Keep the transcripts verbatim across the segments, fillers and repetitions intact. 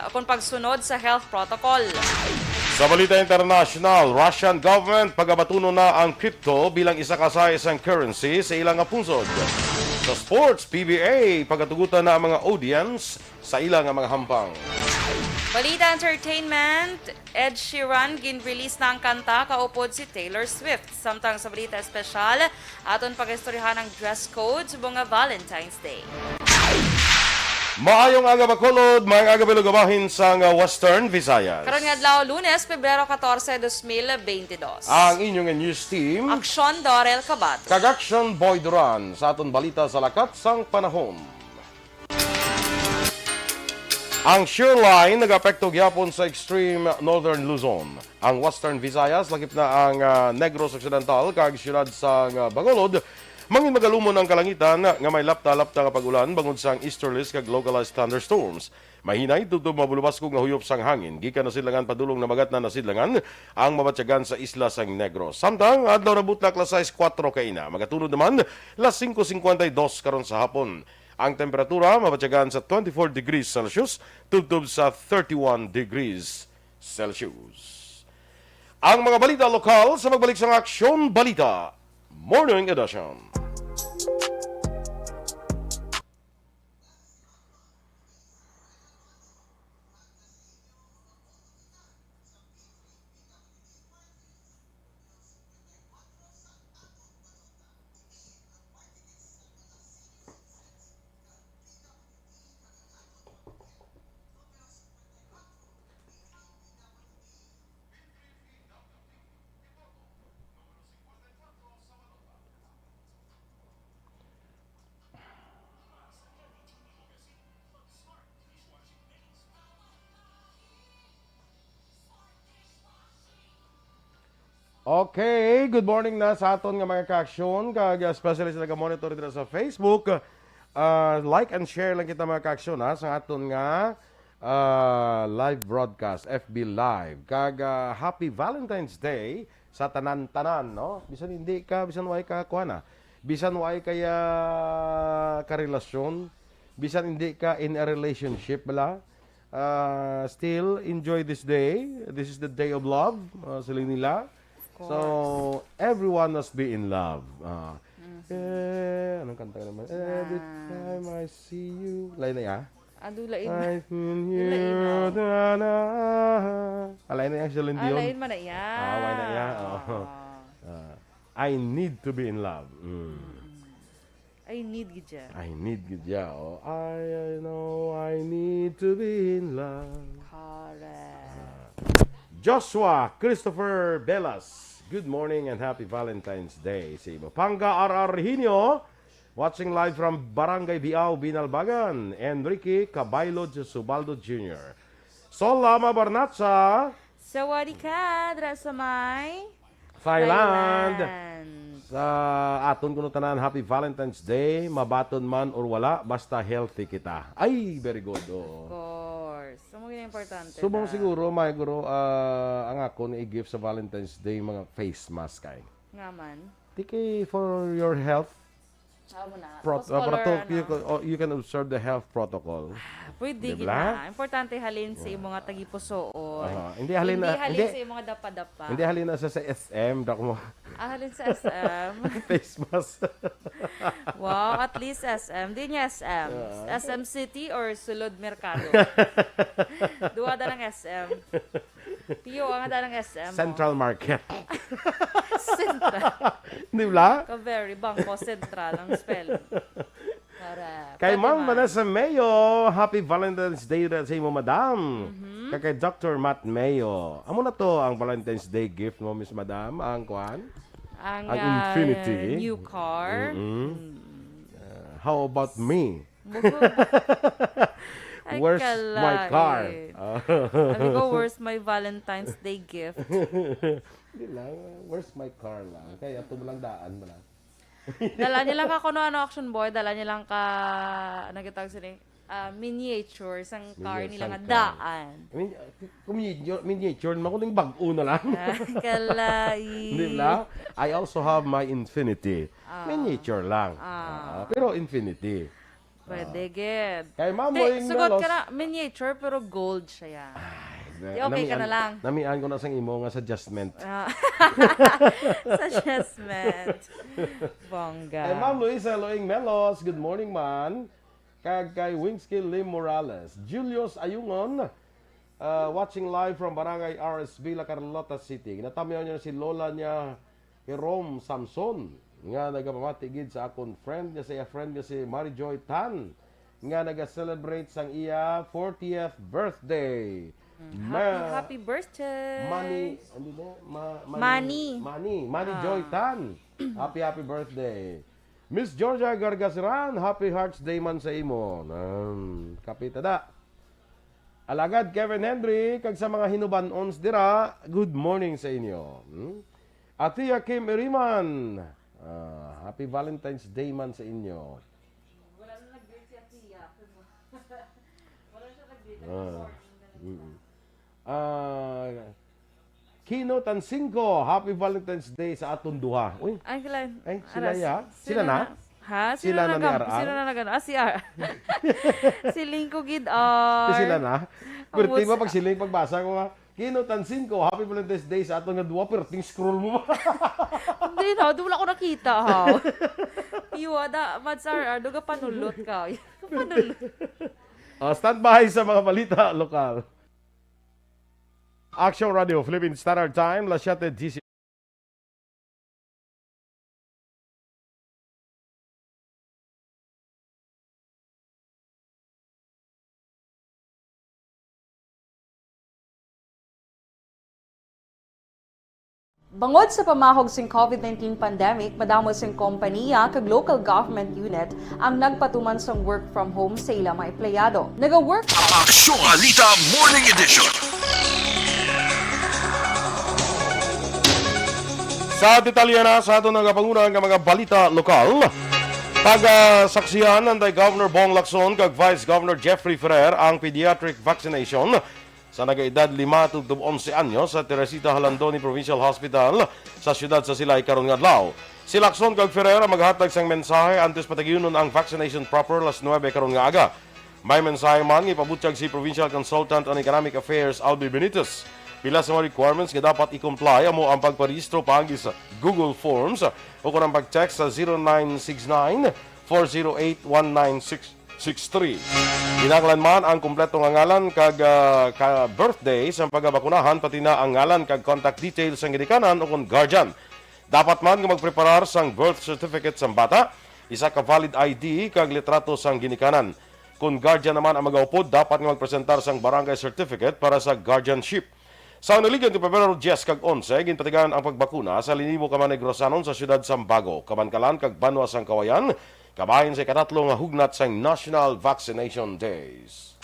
kon pagsunod sa health protocol. Sa balita internasyonal, Russian government pagabatunon na ang crypto bilang isa ka sa isang currency sa ila nga pungsod. Sa sports, P B A pagatugutan na ang mga audience sa ila nga mga hampang. Balita entertainment, Ed Sheeran gin-release na ang kanta kaupod si Taylor Swift. Samtang sa balita espesyal, aton pag-istoryahan ang dress code subong nga Valentine's Day. Maayong aga, Bacolod. Maayong aga, Bilog, bahin sang, uh, Western Visayas. Karon nga adlaw, Lunes, Pebrero catorce, dos mil beintidos. Ang inyong news team, Aksyon Dorel Kabato kag Aksyon Boy Duran, sa aton balita sa lakat sang panahon. Ang shear line nag-apekto gyapon sa extreme northern Luzon. Ang Western Visayas, lakip na ang, ah, Negros Occidental kag siyudad sang, ah, Bacolod, mangin magalumon ang kalangitan nga may lapta-lapta nga pag-ulan bangod sang easterlies kag localized thunderstorms. Mahinay tubtob mabulubaskog nga huyop sang hangin gikan nasidlangan padulong namagatnan nasidlangan ang mabatyagan sa isla sang Negros. Samtang adlaw na butlak las sais kuwatro kaina, magatunod naman las singko singkwenta y dos karon sa hapon. Ang temperatura mabatyagan sa twenty-four degrees Celsius tubtob sa thirty-one degrees Celsius. Ang mga balita lokal sa pagbalik sang Aksyon Balita Morning Edition. Okay, good morning na sa aton nga mga ka-aksyon, kag especially sa naga-monitor dira sa Facebook. Ah, like and share lang kita, mga ka-aksyon, ha, sa aton nga, ah, live broadcast, F B Live. Kag, ah, happy Valentine's Day sa tanan-tanan, no? Bisan hindi ka, bisan way ka, kuha na. Bisan way kaya karelasyon, bisan hindi ka in a relationship, bala, ah, still enjoy this day. This is the day of love, ah, siling nila. Of course. So, everyone must be in love. Ah. Mhm. Eh, anong kanta ka naman? Every time I see you. Lain na ya? Ah, dula in. I feel you, na, na. Ah, lain na ya, Celine Dion. Ah, lain man na ya. Ah, wala na ya. Oh. Ah. I need to be in love. Mm. I need gid ya. I need gid ya, oh. I, I know I need to be in love. Correct. Ah. Joshua Christopher Belas, good morning and happy Valentine's Day. Si Mapanga R R Reginio, watching live from Barangay Biao, Binalbagan. Enrique Cabaylo Subaldo Junior Sol Lama Barnacha. Sawadee ka, dra sa may Thailand. Thailand. Sa aton kuno tanan, happy Valentine's Day. Mabaton man or wala, basta healthy kita. Ay, very good, oh. Of course. Amo gid ang importante. Subong na. Siguro, may guro, ah, ang akon i-gift sa Valentine's Day, mga face mask kay. Nga man. Tiki for your health. Amo na. Prot-, Tapos uh, color, proto-, ano? You can, oh, you can observe the health protocol. Ah, pwede Di gid ba? Na. Importante halin sa imo nga tagipusoon. Aha. Hindi halin Hindi na, halin hindi. Sa imo nga dapa-dapa. Hindi halin na sa, sa S M, dako mo. Ah, halin sa S M. Face mask. Wow, at least S M. Di niya S M. Ah. S M City or Sulod Merkado? Duwa da ng S M. Tiyo, ang ada ng S M, oh. Central Market. Central. Di ba? Ka very Bangko Sentral ang spelling. Para Kay pwede Ma'am man. Vanessa Mayo, happy Valentine's Day ra sa imo, madam. Mhm. Kag kay Doctor Matt Mayo. Amo na to ang Valentine's Day gift mo, Miss Madam, ang kuan? Ang, Ang ah, infinity. New car. Mm-mm. Mm. Uh, how about me? Ay, Where's my car? Kalain. Ah. Sabi ko, "Where's my Valentine's Day gift?" Di lang, "Where's my car?" lang. Kaya ato mo lang daan mo lang. Dala niya lang ka kuno, ano, Action Boy, dala niya lang ka, ano gitawag sini? Ah, miniature sang car Miniature nila sang nga car. Daan. I mean, uh, kung miniature, miniature naman, kung bag-o na lang. Ah, kalain. Di ba? I also have my Infinity. Ah. Miniature lang. Ah. Ah, pero Infinity. Pwede, Ah. gid. Kay Ma'am Di, Loing sugot Melos. ka na, miniature, pero gold siya, ya. Di, okay ka na Namian, lang. namian ko na sang imo nga suggestment. Ah. Suggestment. Bongga. Kay Ma'am Luisa Loing Melos, good morning, man. Kag kay Winsky Lim Morales. Julius Ayungon, ah, watching live from Barangay R S B, La Carlota City. Ginatamyaw niya si Lola niya, Jerome Samson, nga nagapamati gid sa akon friend nga sa iya friend nga si Mary Joy Tan, nga naga-celebrate sang iya fortieth birthday. Mm, happy, happy birthday. Mani, ano na? Ma, Mani. Mani. Mani Ah. Joy Tan. Happy, happy birthday. Miss Georgia Gargasiran, happy Hearts Day man sa imo. Um, kapita da. Alagad Kevin Henry, kag sa mga hinuban-ons dira, good morning sa inyo. Hmm? Atia Kim Iriman, ah, happy Valentine's Day man sa inyo. Wala na nag-greet si Atia. Wala siya nag-greet. Ah, mm. Ah, Kino Tansinko, happy Valentine's Day sa aton duha. Uy, Ay, sila. Ay, sila Aras, ya? Sila na? Ha? Sila na ni nag- R R? Sino na nag-ano? Ah, si R. Si Lingko gid, R. Sila na? Ang Perti ba what's- pag siling pagbasa ko nga, Kino Tansinko, happy Valentine's Day sa aton nga duha, perting scroll mo ba? Hindi na, wala ko nakita, ha? Iwa, da, Mads R R, duga panulot ka. Panulot. Ah, standby sa mga balita lokal. Action Radio, Philippine Standard Time, las siete diez. Bangod sa pamahog sing COVID nineteen pandemic, madamo sing kompaniya kag local government unit ang nagpatuman sang work from home sa ila mga empleyado. Naga-work Aksyon Balita Morning Edition. Sa detalye na sa aton nagapanguna nga mga balita lokal, pagasaksihan anday Governor Bong Lacson kag Vice Governor Jeffrey Ferrer ang pediatric vaccination sa nagaedad lima tubtob onse anyos sa Teresita Jalandoni Provincial Hospital sa siyudad sa Silay karon nga adlaw. Si Lacson kag Ferrer ang maghatag sang mensahe antes patagyunon ang vaccination proper las nuebe karon nga aga. May mensahe man nga ipabutyag si Provincial Consultant on Economic Affairs Albi Benitez. Pila sa mga requirements nga dapat i-comply amo ang pagparehistro paagi sa Google Forms o kon ang pag-text sa zero nine six nine, four zero eight, one nine six six three. Kinahanglan man ang kompleto nga ngalan kag, ah, ka birthday sang pagabakunahan, pati na ang ngalan kag contact details sang ginikanan o kon guardian. Dapat man nga magpreparar sang birth certificate sang bata, isa ka valid I D kag litrato sang ginikanan. Kon guardian naman ang magaupod, dapat nga magpresentar sang barangay certificate para sa guardianship. Sa naligan ni Pebrero diyes kag onse, ginpatigayon ang pagbakuna sa linibo ka mga Negrosanon sa siyudad sang Bago, Kamankalan kag Banwa sang Kawayan, kabahin sa ikatatlo nga hugnat sang National Vaccination Days.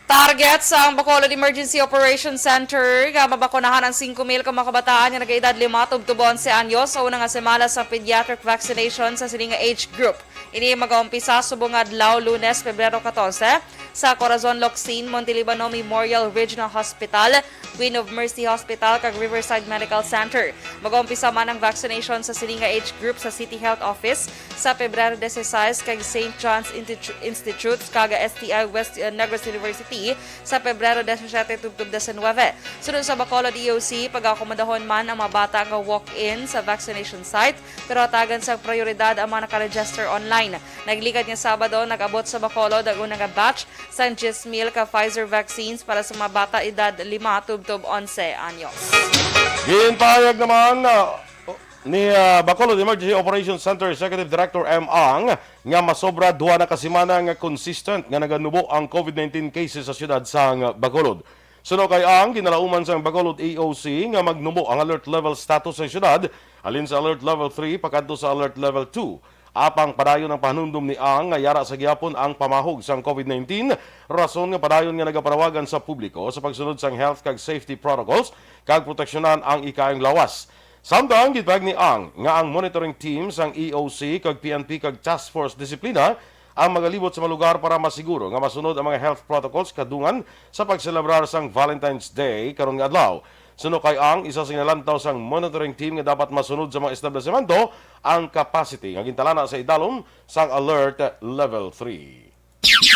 Target sang Bacolod Emergency Operation Center nga mabakunahan ang singko mil ka mga kabataan nga nagaedad lima tubtob onse anyos sa una nga semana sa pediatric vaccination sa sini nga age group. Ini magaumpisa subong nga adlaw, Lunes, Pebrero katorse, sa Corazon Locsin Montelibano Memorial Regional Hospital, Queen of Mercy Hospital, kag Riverside Medical Center. Magaumpisa man ang vaccination sa sini nga age group sa City Health Office sa Pebrero dieciséis kag Saint John's Institu- Institute kag S T I West, uh, Negros University sa Pebrero disisiete tubtob diecinuebe. Sunod sa Bacolod E O C, pag-akomodahon man ang mga bata nga walk-in sa vaccination site, pero hatagan sang prioridad ang mga nakaregister online. Nagligad nga Sabado, nag-abot sa Bacolod ang una nga batch sang diyes mil ka Pfizer vaccines para sa mga bata edad lima tubtob onse anyos. Ginpahayag naman, ah, ni, ah, Bacolod Emergency Operations Center Executive Director M. Ang nga masobra duha na ka semana nga consistent nga naganubo ang COVID nineteen cases sa siyudad sang Bacolod. Suno kay Ang, ginalauman sang Bacolod E O C nga magnubo ang alert level status sa siyudad, halin sa alert level three pakadto sa alert level two. Apang padayon ang pahanumdom ni Ang nga yara sa gihapon ang pamahog sang COVID nineteen, rason nga padayon nga nagapanawagan sa publiko sa pagsunod sang health kag safety protocols kag proteksyonan ang ikaayong lawas. Samtang ginpahayag ni Ang nga ang monitoring team sang E O C kag P N P kag Task Force Disiplina ang magalibot sa mga lugar para masiguro nga masunod ang mga health protocols kadungan sa pagselebrar sang Valentine's Day karon nga adlaw. Suno kay ang isa sa ginalantaw sang monitoring team nga dapat masunod sa mga establisemento ang capacity nga gintalana sa idalom sang Alert Level three.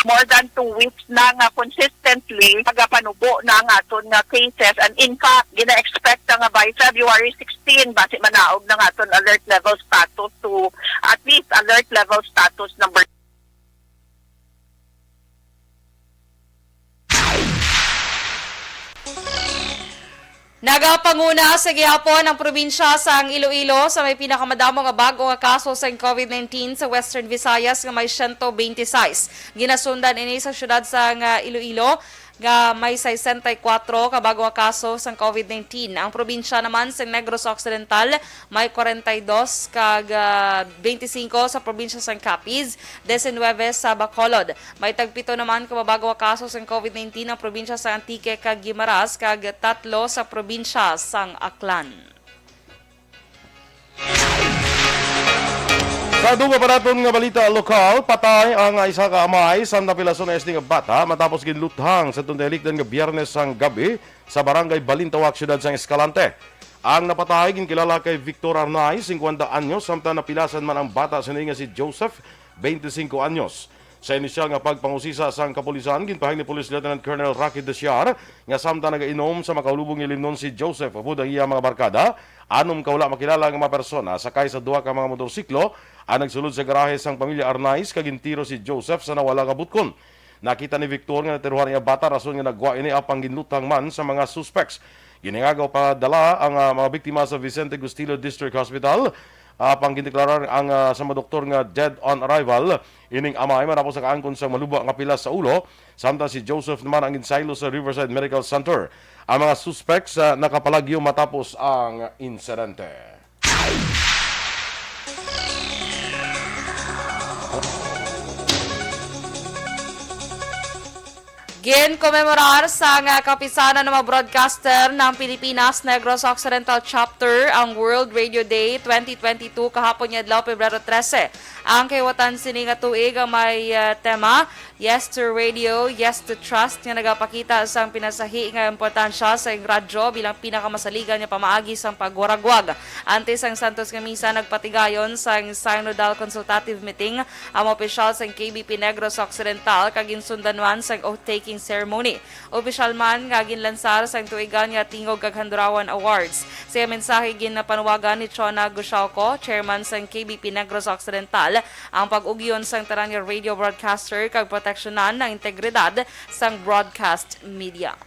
More than two weeks na nga consistently nagapanubo na ang aton nga cases, and in fact, gina-expect na nga by February sixteen, basi manaog na ang aton alert level status to at least alert level status number. Nagapanguna sa gihapon ang probinsya sang Iloilo sa may pinakamadamo nga bag-o nga kaso sang covid nineteen sa Western Visayas, nga may siyento bente sais. Ginasundan ini sa siyudad sang, ah, Iloilo, nga may sesenta y kuwatro ka bag-o nga kaso sang covid nineteen. Ang probinsya naman sang Negros Occidental may kwarenta y dos kag, ah, bente singko sa probinsya sang Capiz, diecinueve sa Bacolod. May tagpito naman ka mga bag-o nga kaso sang covid nineteen ang probinsya sa Antique kag Guimaras, kag tatlo sa probinsya sang Aklan. Sa dugang pa naton nga balita lokal, patay ang isa ka amay sa napilason nga S D nga bata matapos ginluthang sa tunday likdan nga Biyernes sang gabi sa Barangay Balintawak, siyudad sang Escalante. Ang napatay ginkilala kay Victor Arnay, singkwenta anyos, samtang napilasan man ang bata sini nga si Joseph, bente singko anyos. Sa inisyal nga pagpangusisa sang kapulisan, ginpahayag ni Police Lieutenant Colonel Rocky Desiar nga samtang nagainom sa makaulubong ilimnon si Joseph upod ang iya mga barkada, anom ka wala makilala nga mga persona sakay sa duha ka mga motorsiklo ang nagsulod sa garahe sang pamilya Arnaiz kag gintiro si Joseph sa nawala nga butkon. Nakita ni Victor nga natiruhan ang iya bata, rason nga nagwa ini, apang ginluthang man sa mga suspects. Ginhingagaw padala ang, ah, mga biktima sa Vicente Gustillo District Hospital, apang gindeklarar ang, ah, sa mga doktor nga dead on arrival ining amay matapos nakaangkon sang malubo nga pilas sa ulo, samtang si Joseph naman ang ginsaylo sa Riverside Medical Center. Ang mga suspects, ah, nakapalagyo matapos ang insidente. Ginkomemorar sang Kapisanan nga mga Broadcaster ng Pilipinas Negros Occidental Chapter ang World Radio Day twenty twenty-two kahapon nga adlaw, Pebrero trese. Ang kahiwatan sini nga tuig ang may, ah, tema, Yes to Radio, Yes to Trust, nga nagapakita sang pinasahi nga importansya sang radyo bilang pinakamasaligan nga pamaagi sang pagwaragwag. Antes sang Santos nga Misa, nagpatigayon sang Synodal Consultative Meeting ang mga opisyal sang K B P Negros Occidental, kag ginsundan man sang oath-taking ceremony. Opisyal man nga ginlansar sang tuigan nga Tingog kag Handurawan Awards. Sa iya mensahe, ginapanuwagan ni Chona Gushauco, chairman sang K B P Negros Occidental, ang pag-ugyon sang tanan nga radio broadcaster kag proteksyonan ang integridad sang broadcast media.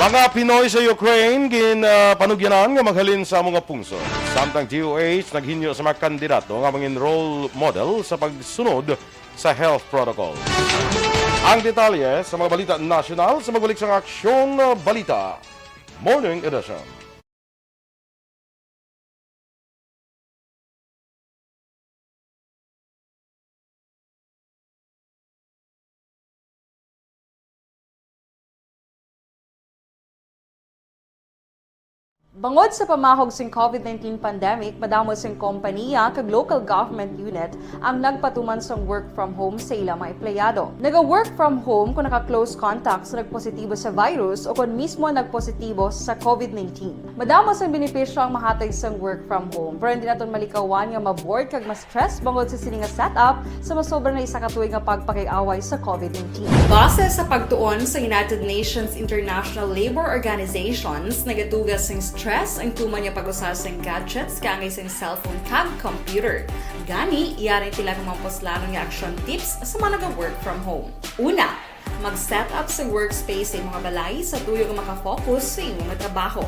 Mga Pinoy sa Ukraine gin, ah, panugyanan nga maghalin sa amo nga pungsod. Samtang D O H naghinyo sa mga kandidato nga mangin role model sa pagsunod sa health protocol. Ang detalye sa mga balita nasyonal sa magbalik sang Aksyon Balita Morning Edition. Bangod sa pamahog sing covid nineteen pandemic, madamo sing kompaniya kag local government unit ang nagpatuman sang work from home sa ila mga empleyado. Naga-work from home kon naka-close contact sa nagpositibo sa virus o kon mismo nagpositibo sa covid nineteen. Madamo sang benepisyo ang mahatag sang work from home, pero hindi naton malikawan nga ma-bored kag ma-stress bangod sa sini nga setup sa masobra na isa ka tuig nga pagpakig-away sa covid nineteen. Base sa pagtuon sa United Nations International Labour Organizations, nagatuga sing stress ang tuman nga pag-usa sing gadgets kaangay sing cellphone kag computer. Gani, yari sila nga mga puslanon nga action tips sa mga naga-work from home. Una, mag-set up sa workspace sa imo nga balay sa tuyo nga makafocus sa imo nga trabaho.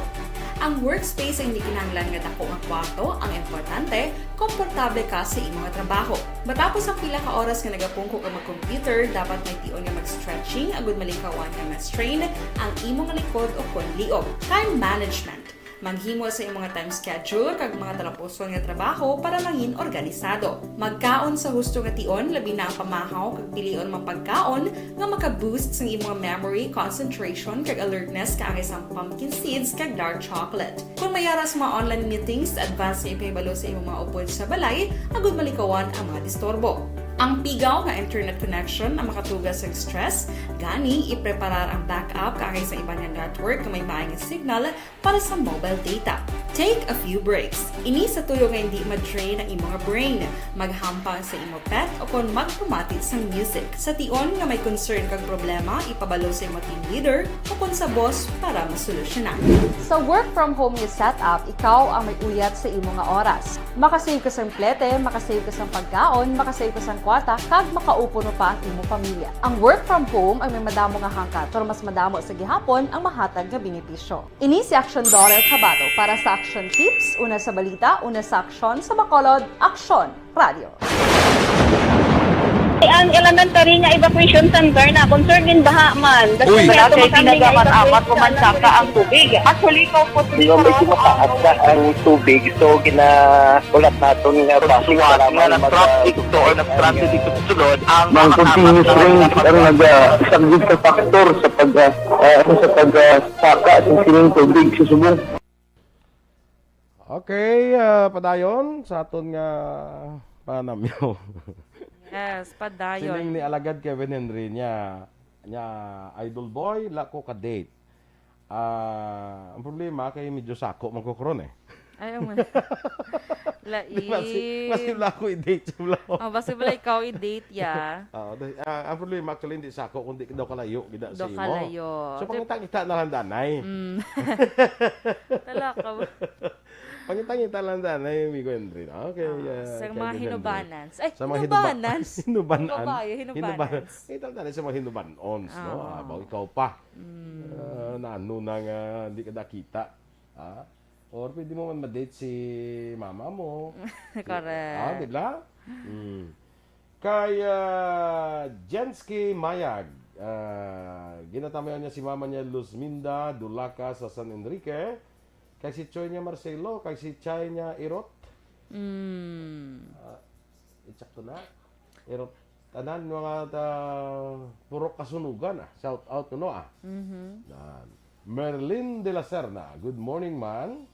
Ang workspace ay hindi kinahanglan nga dako nga kwarto, ang importante, komportable ka sa imo nga trabaho. Matapos ang pila ka oras nga nagapungko ka mag-computer, dapat may tion nga mag-stretching agud malikawan nga ma-strain ang imo nga likod o kon liog. Time management. Maghimo sa imong time schedule kag mga talapuson nga trabaho para mangin organisado. Magkaon sa husto nga tion, labi na ang pamahaw, kag pilion mga pagkaon nga maka-boost sang imong memory, concentration, kag alertness, kaangay sang pumpkin seeds kag dark chocolate. Kung may ara sa mga online meetings, advance nga ipahibalo sa imong mga upod sa balay agud malikawan ang mga disturbo. Ang pigaw nga internet connection ang makatuga sa stress, gani ipreparar ang backup kaangay sa iban nga network nga may maayong signal para sa mobile data. Take a few breaks. Ini sa tuyo nga hindi ma-drain ang imong brain. Maghampang sa imo pet o kon magpamati sang music. Sa tion nga may concern kag problema, ipabalo sa imo team leader o kon sa boss para masolusyonan. Sa work from home nga setup, ikaw ang may uyat sa imo nga oras. Makasave ka sang plete, makasave ka sang pagkaon, makasave ka sang kwarta, kag makaupo mo pa ang imo pamilya. Ang work from home ay may madamo nga hangkat, pero mas madamo sa gihapon ang mahatag nga benepisyo. Ini si Action Daughter Kabato para sa Action Tips, una sa balita, una sa aksyon, sa Bacolod, Aksyon Radio. Ang elementary nga evacuation center na concern in baha man. Uy. Wala kay ginagaman amat ko man saka ang tubig. Actually, ikaw po. Di ba, medyo mataas na ang tubig, so ginahulat naton nga base sa lamang mga traffic to or nag-transit dito sa sulod, ang mga continuous rain ang nag-, ah, isang sa factor sa pag, ah, ah, ano, sa pag, ah, saka sa sining tubig sa subong. Okay, ah, padayon sa aton nga panamyo. Yes, padayon. Siling ni Alagad Kevin Henry niya, niya, "Idol boy, la ko ka date." Ah, ang problema kay medyo sako man ko karon eh. Ay, ang Di ba, si, mas wala ko i-date sa Bulawan. Oh, basi wala ikaw i-date, ya. Oo, dahil, ah, ang problema, actually, hindi sa ako, kundi daw kalayo, gida sa Daw imo. Kalayo. So, Di- pangita-ngita na lang, danay. Mm. Talaka ba? Pangita-ngita lang, danay, amigo Henry. Okay, Ah, uh, sa mga hinubanans. Ay, sa mga hinuba-, hinubanans. Hinubanan. Ang babae, hinubanans. Hinubanan. Kita lang, danay, sa mga hinubanons, no? Ah. Ah, bago ikaw pa. Mm. Ah, na ano na nga, hindi ka nakita. Ah? Or pwede mo man ma-date si mama mo. Correct. Ah, di ba? Mm. Kay, ah, Jensky Mayag, ah, ginatamayan niya si mama niya, Luzminda Dulaca sa San Enrique. Kay si Choy niya, Marcelo. Kay si Chay niya, Irot. Mm. Ah, i-check ko na. Irot. Tanan mga ta-, puro kasunugan, ah. Shout out kuno, ah. Mhm. Nan. Merlin de la Serna, "Good morning, man."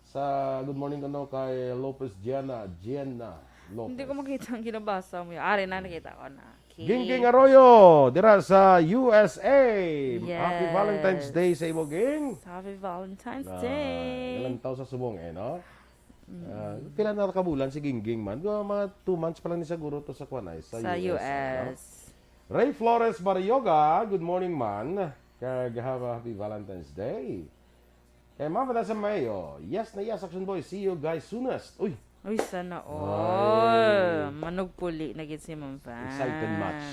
Sa good morning kuno kay Lopez Gianna, Gianna Lopez. Hindi ko makita ang ginabasa mo. Ari na, nakita ko na. Okay. Gingging Arroyo, dira sa U S A. Happy Yes. Valentine's Day sa imo, Ging. Happy Valentine's Ah, Day. Ilang taon sa subong eh, no? Mm. Ah, pila na ka bulan si Gingging man? Mga, mga two months pa lang ni siguro to sa kwan ay, sa Sa U S, ano? U S. Ray Flores Barrioga, "Good morning, man. Kag have a happy Valentine's Day." Kay Mama Vanessa Mayo, "Yes na yes, Action Boy. See you guys soonest." Uy! Uy, sana all. Ay. Manugpuli na gid si Ma'am Van. Excited much.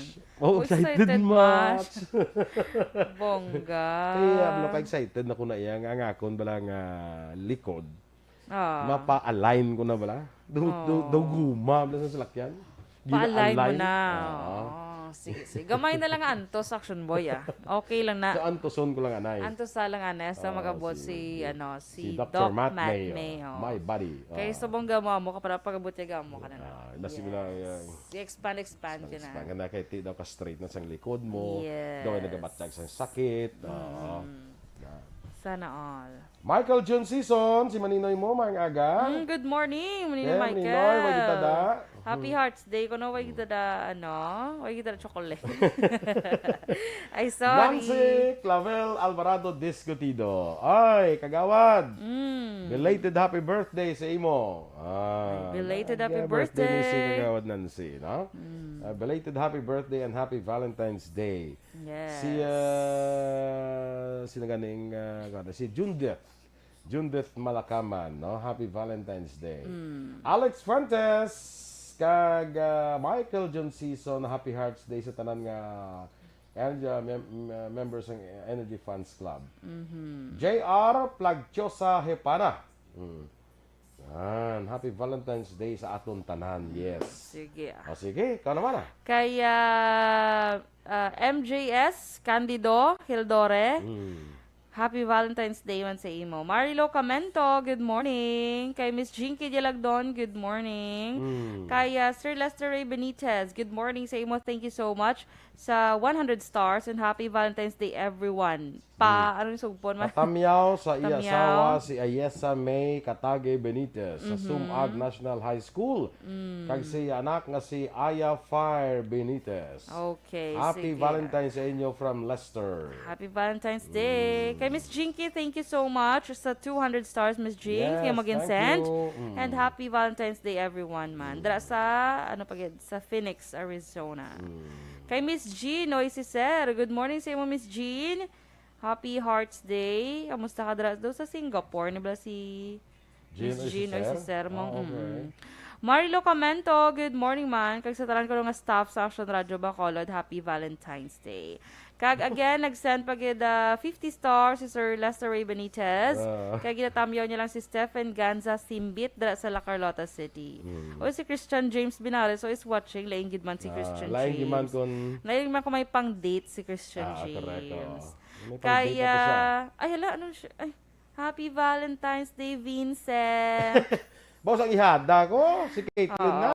Oh, Uy, excited excited much. much. Bongga. Kaya, ano, ka-excited na ko na iya nga ang akon bala nga likod. Ah. Mapa-align ko na bala. Do, do, Oo. do guma bala sa salakyan. Pa-align mo Gina-align. na. Oo. Oo, sige, sige. Gamay na lang nga antos, Action Boy, ah. Okay lang na. So, antoson ko lang, anay. Antos na lang, anay. Sa Oo, magabot si, si, ano, si si Doctor Doc Matt Matt May, oh. May, oh. My body. Kay Oo. sa bongga mo, amo ka para pagabot ya gamo ka na na. Ah, mas Yes. sila, uh, I-expand, expand ka na. Expand ka na kay ti daw ka straight na sang likod mo. Yes. Daw ay nagabatyag sang sakit. Oo. Mm. Na. Sana all. Michael June Season, si Maninoy mo, maayong aga. Mm, good morning, Maninoy Yeah, Michael. Maninoy, way kita da. Happy Hmm. Hearts Day. Kuno, way Hmm. kita da, ano, way kita da chocolate. Ay, sorry. Nancy Clavel Alvarado Discutido. Ay, kagawad. Mm. Belated happy birthday sa imo. Ah, Ay, belated happy happy birthday ni si birthday. Kagawad Nancy, no? Mm. Ah, belated happy birthday and happy Valentine's Day. Yes. Si, ah, sino ganing, ah, kuwan, si Jundith. Jundith Malakaman, no? Happy Valentine's Day. Mm. Alex Fuentes, kag, ah, Michael John Season, happy Hearts Day sa tanan nga, and, ah, mem-, ah, members ng Energy Fans Club. Mhm. J R Plagchosa Hepana. Mm. Yan. Happy Valentine's Day sa aton tanan. Yes. Sige, ah. O, sige. Ikaw naman, ah. Kay, ah, ah, M J S Candido Hildore. Hmm. Happy Valentine's Day man sa imo. Marilo Camento, good morning. Kay Miss Jinky Dialagdon, good morning. Mm. Kay, ah, Sir Lester Ray Benitez, good morning sa imo. Thank you so much sa one hundred stars and happy Valentine's Day, everyone. Pa, Mm. ano yung sugpon? Ma- Patamyaw sa iya Patamyaw. asawa, si Ayesa May Katage Benitez, sa Mhm. Sumag National High School. Mm. Kag sa iya anak nga si Aya Fire Benitez. Okay, Happy sige. Valentine's sa inyo from Lester. Happy Valentine's Day. Mm. Kay Miss Jinky, thank you so much sa two hundred stars, Miss Jing. Yes, Kay Mag-Insend. thank you. Mm. And happy Valentine's Day, everyone, man. Mm. Dra sa, ano pa gid, sa Phoenix, Arizona. Mm. Kay Miss Jean, oy, si Sir. Good morning sa imo, Miss Jean. Happy Hearts Day. Kamusta ka dra daw sa Singapore? Ni bala si Jean Miss oy, si Jean oy, si Sir? Sir mo. Ah, okay. Mm-mm. Marilo Camento, good morning, man. Kag sa tanan ko nga staff sa Action Radio Bacolod, happy Valentine's Day. Kag again, nag-send pa gid, ah, fifty stars si Sir Lester Ray Benitez. Ah. Kag ginatamyaw niya lang si Stephen Ganza Simbit dira sa La Carlota City. Hmm. O si Christian James Binares, so is watching. Lain gid man si Ah, Christian lain gid man James. kun Lain man kung may pang-date si Christian Ah, correct, oo. James. May pang-date na to siya. Kaya, ay, hala, ano siya? Ay, Happy Valentine's Day, Vincent. Bawas ang ihada ko, si Caitlyn Oo. lang.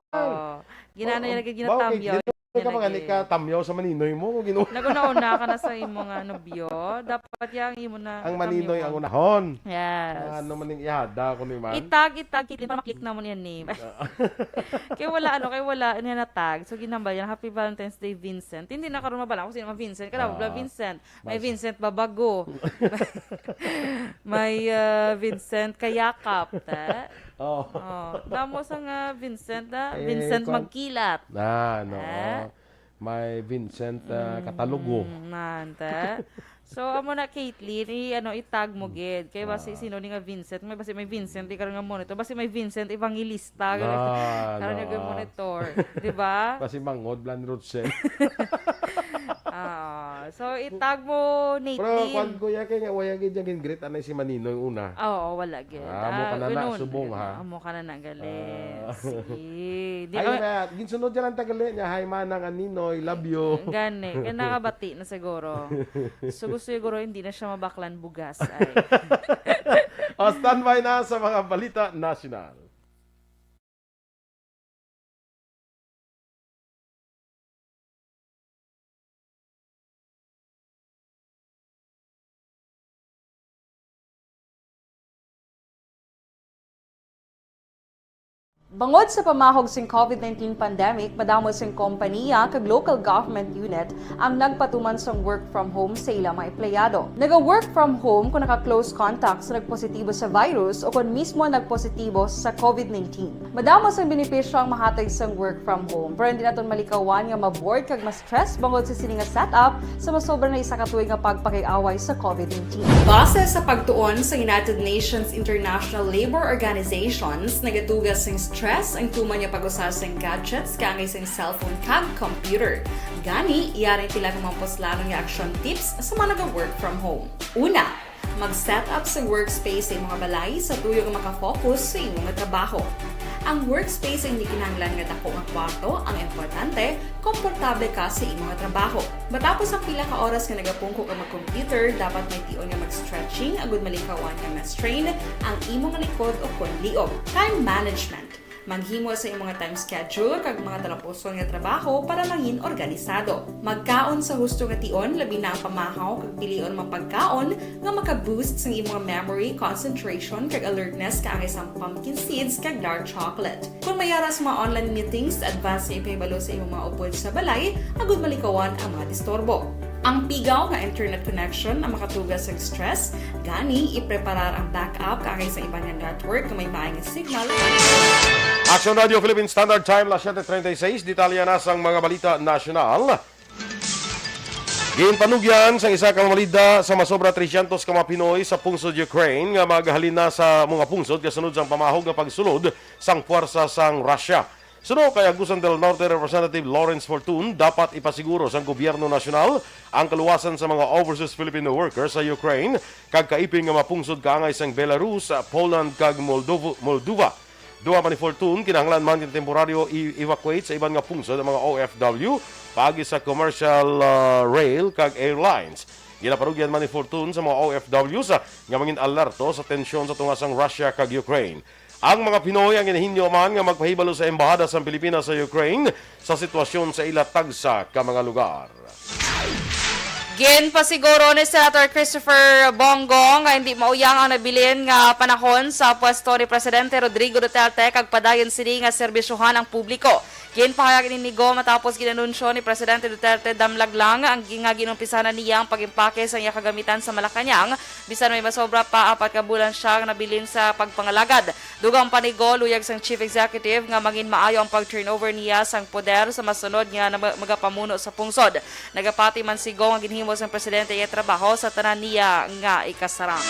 Ginano Ba-, yan, naging bawa, ginatamyaw Caitlyn, yan, ka mga naging ni ka tamyaw sa maninoy mo, Ginoo. Nag-una-una ka na sa imo nga nobyo. Dapat yang imo na Ang tamyaw maninoy mo. Ang unahon. Yes. Ano man yung ihada ko ni man? Itag, itag, Caitlyn, para maklik na mo niya name. Kaya wala, ano, kaya wala niya na-tag. So, ginambal yan, "Happy Valentine's Day, Vincent." Hindi na karon mabala ko sino man Vincent. Kada Ah. bla Vincent. May Mas Vincent Babago. May, ah, Vincent Kayakap, ta? Oh. Oh, damo sa nga Vincent, ah. Eh, Vincent kwan- Magkilat. Ah, no. Eh? May Vincent, ah, Mm, Katalugo. Man, ta? So, amo na, Caitlyn, i-, ano, itag mo, gid. Kay basi Ah. sino ni nga Vincent? May basi may Vincent, di karon nga monitor. Basi may Vincent Evangelista. Na, Karon na. Yung monitor. Di ba? Basi mangod, Blan Rochelle. Ah, so, itag mo, Nate Pero, Lynn. Kwan, kuya, kay nga, waya gid yung gin-greet, anay si Maninoy una. Oo, wala gid. Ah, amo ka Ah, na na, ganun, subong, ganun. Ha? Amo ka na na, gali. Ah. Sige. Di Ay, ka na, ginsunod niya lang tagali niya, "Hi, Manang Aninoy, love you." Gani, kaya nakabati na siguro. So, gusto siguro hindi na siya mabaklan bugas. Ay. O, standby na sa mga balita nasyonal. Bangod sa pamahog sing COVID nineteen pandemic, madamo sing kompaniya kag local government unit ang nagpatuman sang work from home sa ila mga empleyado. Naga-work from home kung naka-close contact sa nagpositibo sa virus o kon mismo nagpositibo sa COVID nineteen. Madamo sang benepisyo ang mahatag sang work from home, pero hindi naton malikawan nga ma-bored kag ma-stress bangod sa sini nga setup sa masobra na isa ka tuig nga pagpakig-away sa COVID nineteen. Base sa pagtuon sa United Nations International Labour Organizations, nagatuga sing stress ang tuman nga pag-usa sing gadgets kaangay sing cellphone kag computer. Gani, yari ang pila ka mga puslanon nga action tips sa mga naga-work from home. Una, mag-set up sa workspace sa imong balay sa tuyo nga makafocus sa imong trabaho. Ang workspace hindi kinahanglan nga dako nga kwarto, ang importante, komportable ka sa imong trabaho. Matapos ang pila ka oras nga nagapungko ka mag-computer, dapat may tion nga mag-stretching agud malikawan nga ma-strain ang imong likod o kon liog. Time management. Maghimo sa imong time schedule kag mga talapuson nga trabaho para mangin organisado. Magkaon sa husto nga tion, labi na ang pamahaw kag pilion mga pagkaon nga maka-boost sang imong memory, concentration, kag alertness kaangay sang pumpkin seeds kag dark chocolate. Kung may ara sa mga online meetings, advance nga ipahibalo sa imong mga upod sa balay agud malikawan ang mga disturbo. Ang pigaw nga internet connection ang makatuga sa stress, gani ipreparar ang backup kaangay sa iban nga network nga may maay nga signal. Action Radio Philippine Standard Time, las siete treinta y seis. Detalye na sang mga balita nasyonal. Ginpanugyan sang isa ka malida sa masobra trescientos ka mga Pinoy sa pungsod Ukraine nga maghalin na sa mga pungsod kasunod sang pamahog nga pagsulod sang puwersa sang Russia. Suno kay Agusan del Norte Representative Lawrence Fortun, dapat ipasiguro sang gobyerno nasyonal ang kaluwasan sa mga overseas Filipino workers sa Ukraine kag kaipin nga mapungsod kaangay sang Belarus, Poland kag Moldovo-, Moldova. Duha pa ni Fortun, kinahanglan man nga temporaryo i-evacuate sa iban nga pungsod ang mga O F W paagi sa commercial, ah, rail kag airlines. Ginaparugyan man ni Fortun sa mga O F Ws nga mangin alerto sa tensyon sa tunga sang Russia kag Ukraine. Ang mga Pinoy ang ginahinyo man nga magpahibalo sa embahada sang Pilipinas sa Ukraine sa sitwasyon sa ila tagsa ka mga lugar. Ginpasiguro ni Senator Christopher Bong Go nga hindi mauyang ang nabilin nga panahon sa pwesto ni Presidente Rodrigo Duterte kag padayon sini nga serbisyohan ang publiko. Ginpahayag ini ni Go matapos ginanunsyo ni Presidente Duterte damlag lang ang gi- nga ginumpisahan na niya ang pag-impake sa iya kagamitan sa Malacañang, bisan may masobra pa apat ka bulan siya nga nabilin sa pagpangalagad. Dugang pa ni Go, luyag sang Chief Executive nga mangin maayo ang pag-turnover niya sang poder sa masunod nga na- magapamuno sa pungsod. Nagapati man si Go nga ginhimo sang presidente iya trabaho sa tanan niya nga ikasarang.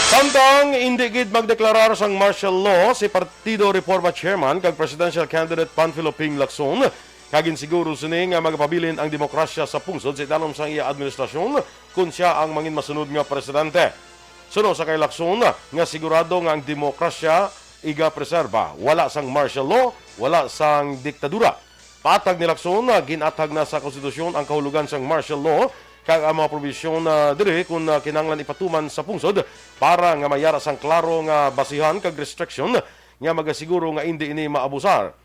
Samtang indi gid magdeklarar sang martial law si Partido Reforma Chairman kag Presidential Candidate Panfilo Ping Lacson, kag ginsiguro sini nga magapabilin ang demokrasya sa pungsod sa idalom sang iya administrasyon kon sia ang mangin masunod nga presidente. Suno sa kay Lacson nga sigurado nga ang demokrasya igapreserba, wala sang martial law, wala sang diktadura. Paatag ni Lacson, ah, gin-athag na sa konstitusyon ang kahulogan sang martial law kag ang mga probisyon, ah, diri kon, ah, kinahanglan ipatuman sa pungsod para nga mayara sang klaro nga basihan kag restriction nga magasiguro nga indi ini maabusar.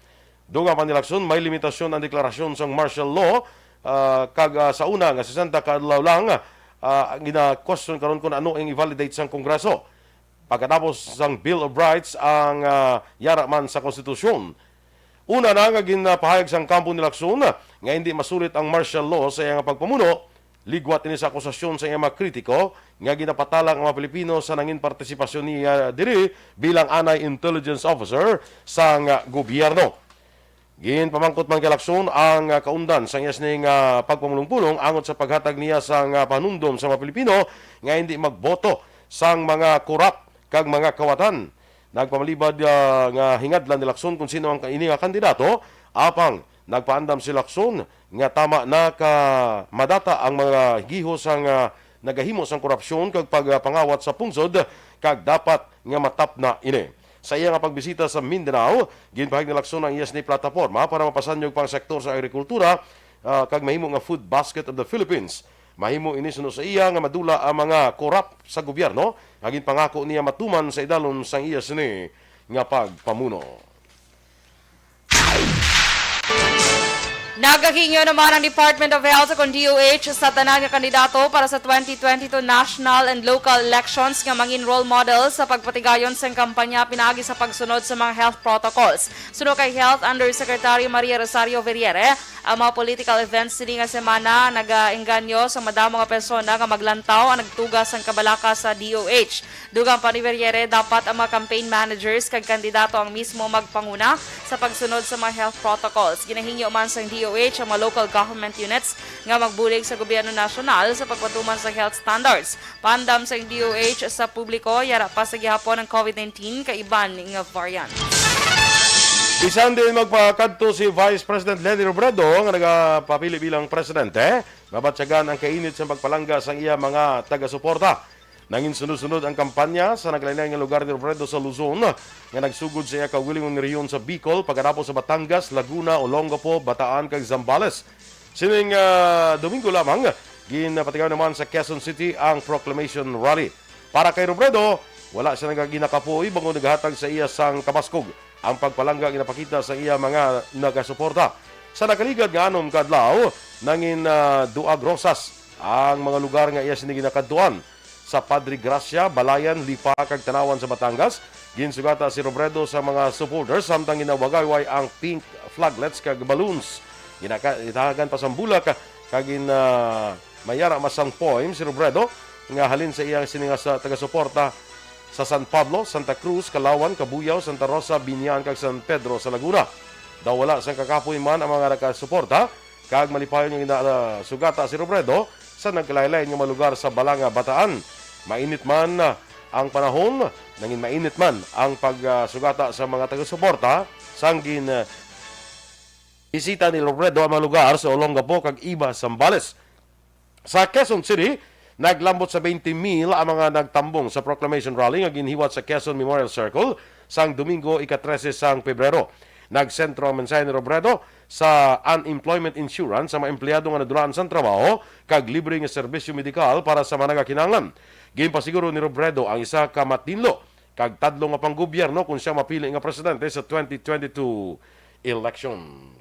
Dugang pa ni Lacson, may limitasyon ang deklarasyon sang martial law, ah, kag, ah, sa una nga sesenta ka adlaw lang, ah, gina-question karon kung ano ang i-validate sang Kongreso. Pagkatapos sang Bill of Rights ang, ah, yara man sa konstitusyon. Una na nga ginapahayag sang kampo ni Lacson nga hindi masulit ang martial law sa iyang pagpamuno, ligwat ini sa akusasyon sa iyang mga kritiko nga ginapatalang ang mga Pilipino sa nangin partisipasyon niya diri bilang anay intelligence officer sang gobyerno. Ginpamangkot man kay Lacson ang, ah, kaundan sang iya sini nga pagpamulong-pulong angot sa paghatag niya sang, ah, panumdom sa mga Pilipino nga hindi magboto sang mga korap kag mga kawatan. Nagpamalibad, ah, nga hingadlan ni Lacson kung sino ang ini nga kandidato, apang nagpaandam si Lacson nga tama na ka madata ang mga gihos sang, ah, nagahimo sang korupsyon kag pagpangawat sa pungsod, kag dapat nga matapna ini. Sa iya nga pagbisita sa Mindanao, ginpahayag ni Lacson ang iya sini plataporma para mapasanyog pa ang sektor sa agrikultura, ah, kag mahimo nga food basket of the Philippines. Mahimo ini suno sa iya nga madula ang mga korap sa gobyerno nga ginpangako niya matuman sa idalom sang iya sini nga pagpamuno. Nagahingyo naman ang Department of Health kon D O H sa tanan nga kandidato para sa twenty twenty-two national and local elections nga mangin role model sa pagpatigayon sang kampanya pinaagi sa pagsunod sa mga health protocols. Suno kay Health Undersecretary Maria Rosario Verriere, ang mga political events sini nga semana nagaengganyo sa madamo nga persona nga maglantaw ang nagtuga sang kabalaka sa D O H. Dugang pa ni Verriere, dapat ang mga campaign managers kag kandidato ang mismo magpanguna sa pagsunod sa mga health protocols. Ginahingyo man sang D O H ang mga local government units nga magbulig sa gobyerno nasyonal sa pagpatuman sa health standards. Paandam sang D O H sa publiko, yara pa sa gihapon ang COVID nineteen kag iban nga variant. Bisan diin magpakadto si Vice President Leni Robredo nga nagapapili bilang presidente, mabatyagan ang kainit sa pagpalangga sang iya mga taga-suporta. Nangin sunod-sunod ang kampanya sa naglain-lain nga lugar ni Robredo sa Luzon, nga nagsugod sa iya kaugalingong rehiyon sa Bicol, pagkadapos sa Batangas, Laguna, Olongapo, Bataan, kag Zambales. Sining, ah, Domingo lamang, ginpatigayon naman sa Quezon City ang proclamation rally. Para kay Robredo, wala siya nagaginakapoy bangod naghatag sa iya sang kabaskog ang pagpalangga ginapakita sa iya mga nagasuporta. Sa nakaligad nga anom ka adlaw, nangin, ah, duag rosas ang mga lugar nga iya sini ginakadtuan. Sa Padre Gracia, Balayan, Lipa, kag Tanauan sa Batangas, ginsugata si Robredo sa mga supporters samtang ginawagayway ang pink flaglets kag balloons. Ginaka-, gitahagan pa sang bulak kag gin-, ah, mayara masang poem si Robredo nga halin sa iyang sini nga sa taga-suporta sa San Pablo, Santa Cruz, Calaoan, Cabuyao, Santa Rosa, Biñan, kag San Pedro sa Laguna. Daw wala sang kakapoy man ang mga nagasuporta, kag malipayon nga ginasugata si Robredo sa nagkalain-lain nga mga lugar sa Balanga, Bataan. Mainit man, ah, ang panahon, nangin mainit man ang pagsugata sa mga taga-suporta sang gin, ah, bisita ni Robredo ang mga lugar sa Olongapo kag iba, Zambales. Sa Quezon City, naglambot sa twenty mil ang mga nagtambong sa proclamation rally nga ginhiwat sa Quezon Memorial Circle sang Domingo, ika-trese sang Pebrero. Nagsentro ang mensahe ni Robredo sa unemployment insurance sa mga empleyado nga nadulaan sang trabaho kag libre nga serbisyo medikal para sa mga nagakinahanglan. Ginpasiguro ni Robredo ang isa ka matinlo kag tadlo nga panggobyerno kon siya mapili nga presidente sa twenty twenty-two elections.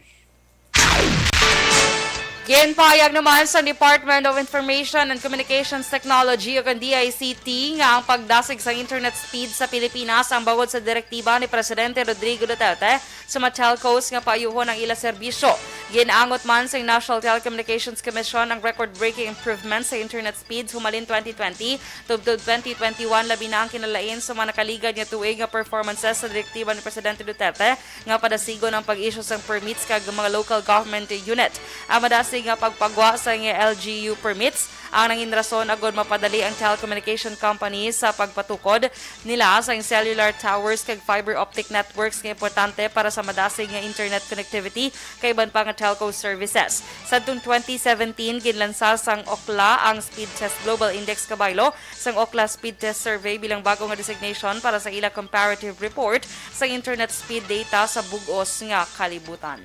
Ginpahayag naman sa Department of Information and Communications Technology o kon D I C T nga ang pagdasig sa internet speed sa Pilipinas ang bangod sa direktiba ni Presidente Rodrigo Duterte sa mga telcos nga paayuhon ang ila serbisyo. Gin-angot man sa National Telecommunications Commission ang record-breaking improvement sa internet speeds humalin twenty twenty tubtob twenty twenty-one, labi na ang kinalain sa mga nakaligad nga tuig nga performances sa direktiba ni Presidente Duterte nga padasigon ang pag-issue sang permits kag mga local government unit. Ang madasig nga pagpagwa sa L G U permits ang nangin rason agud mapadali ang telecommunication company sa pagpatukod nila sa cellular towers kag fiber optic networks nga importante para sa madasig nga internet connectivity kag iban pa nga telco services. Sadtong twenty seventeen, ginlansa sang Ookla ang Speed Test Global Index kabaylo sang Ookla Speed Test Survey bilang bag-o nga designation para sa ila comparative report sa internet speed data sa bug-os nga kalibutan.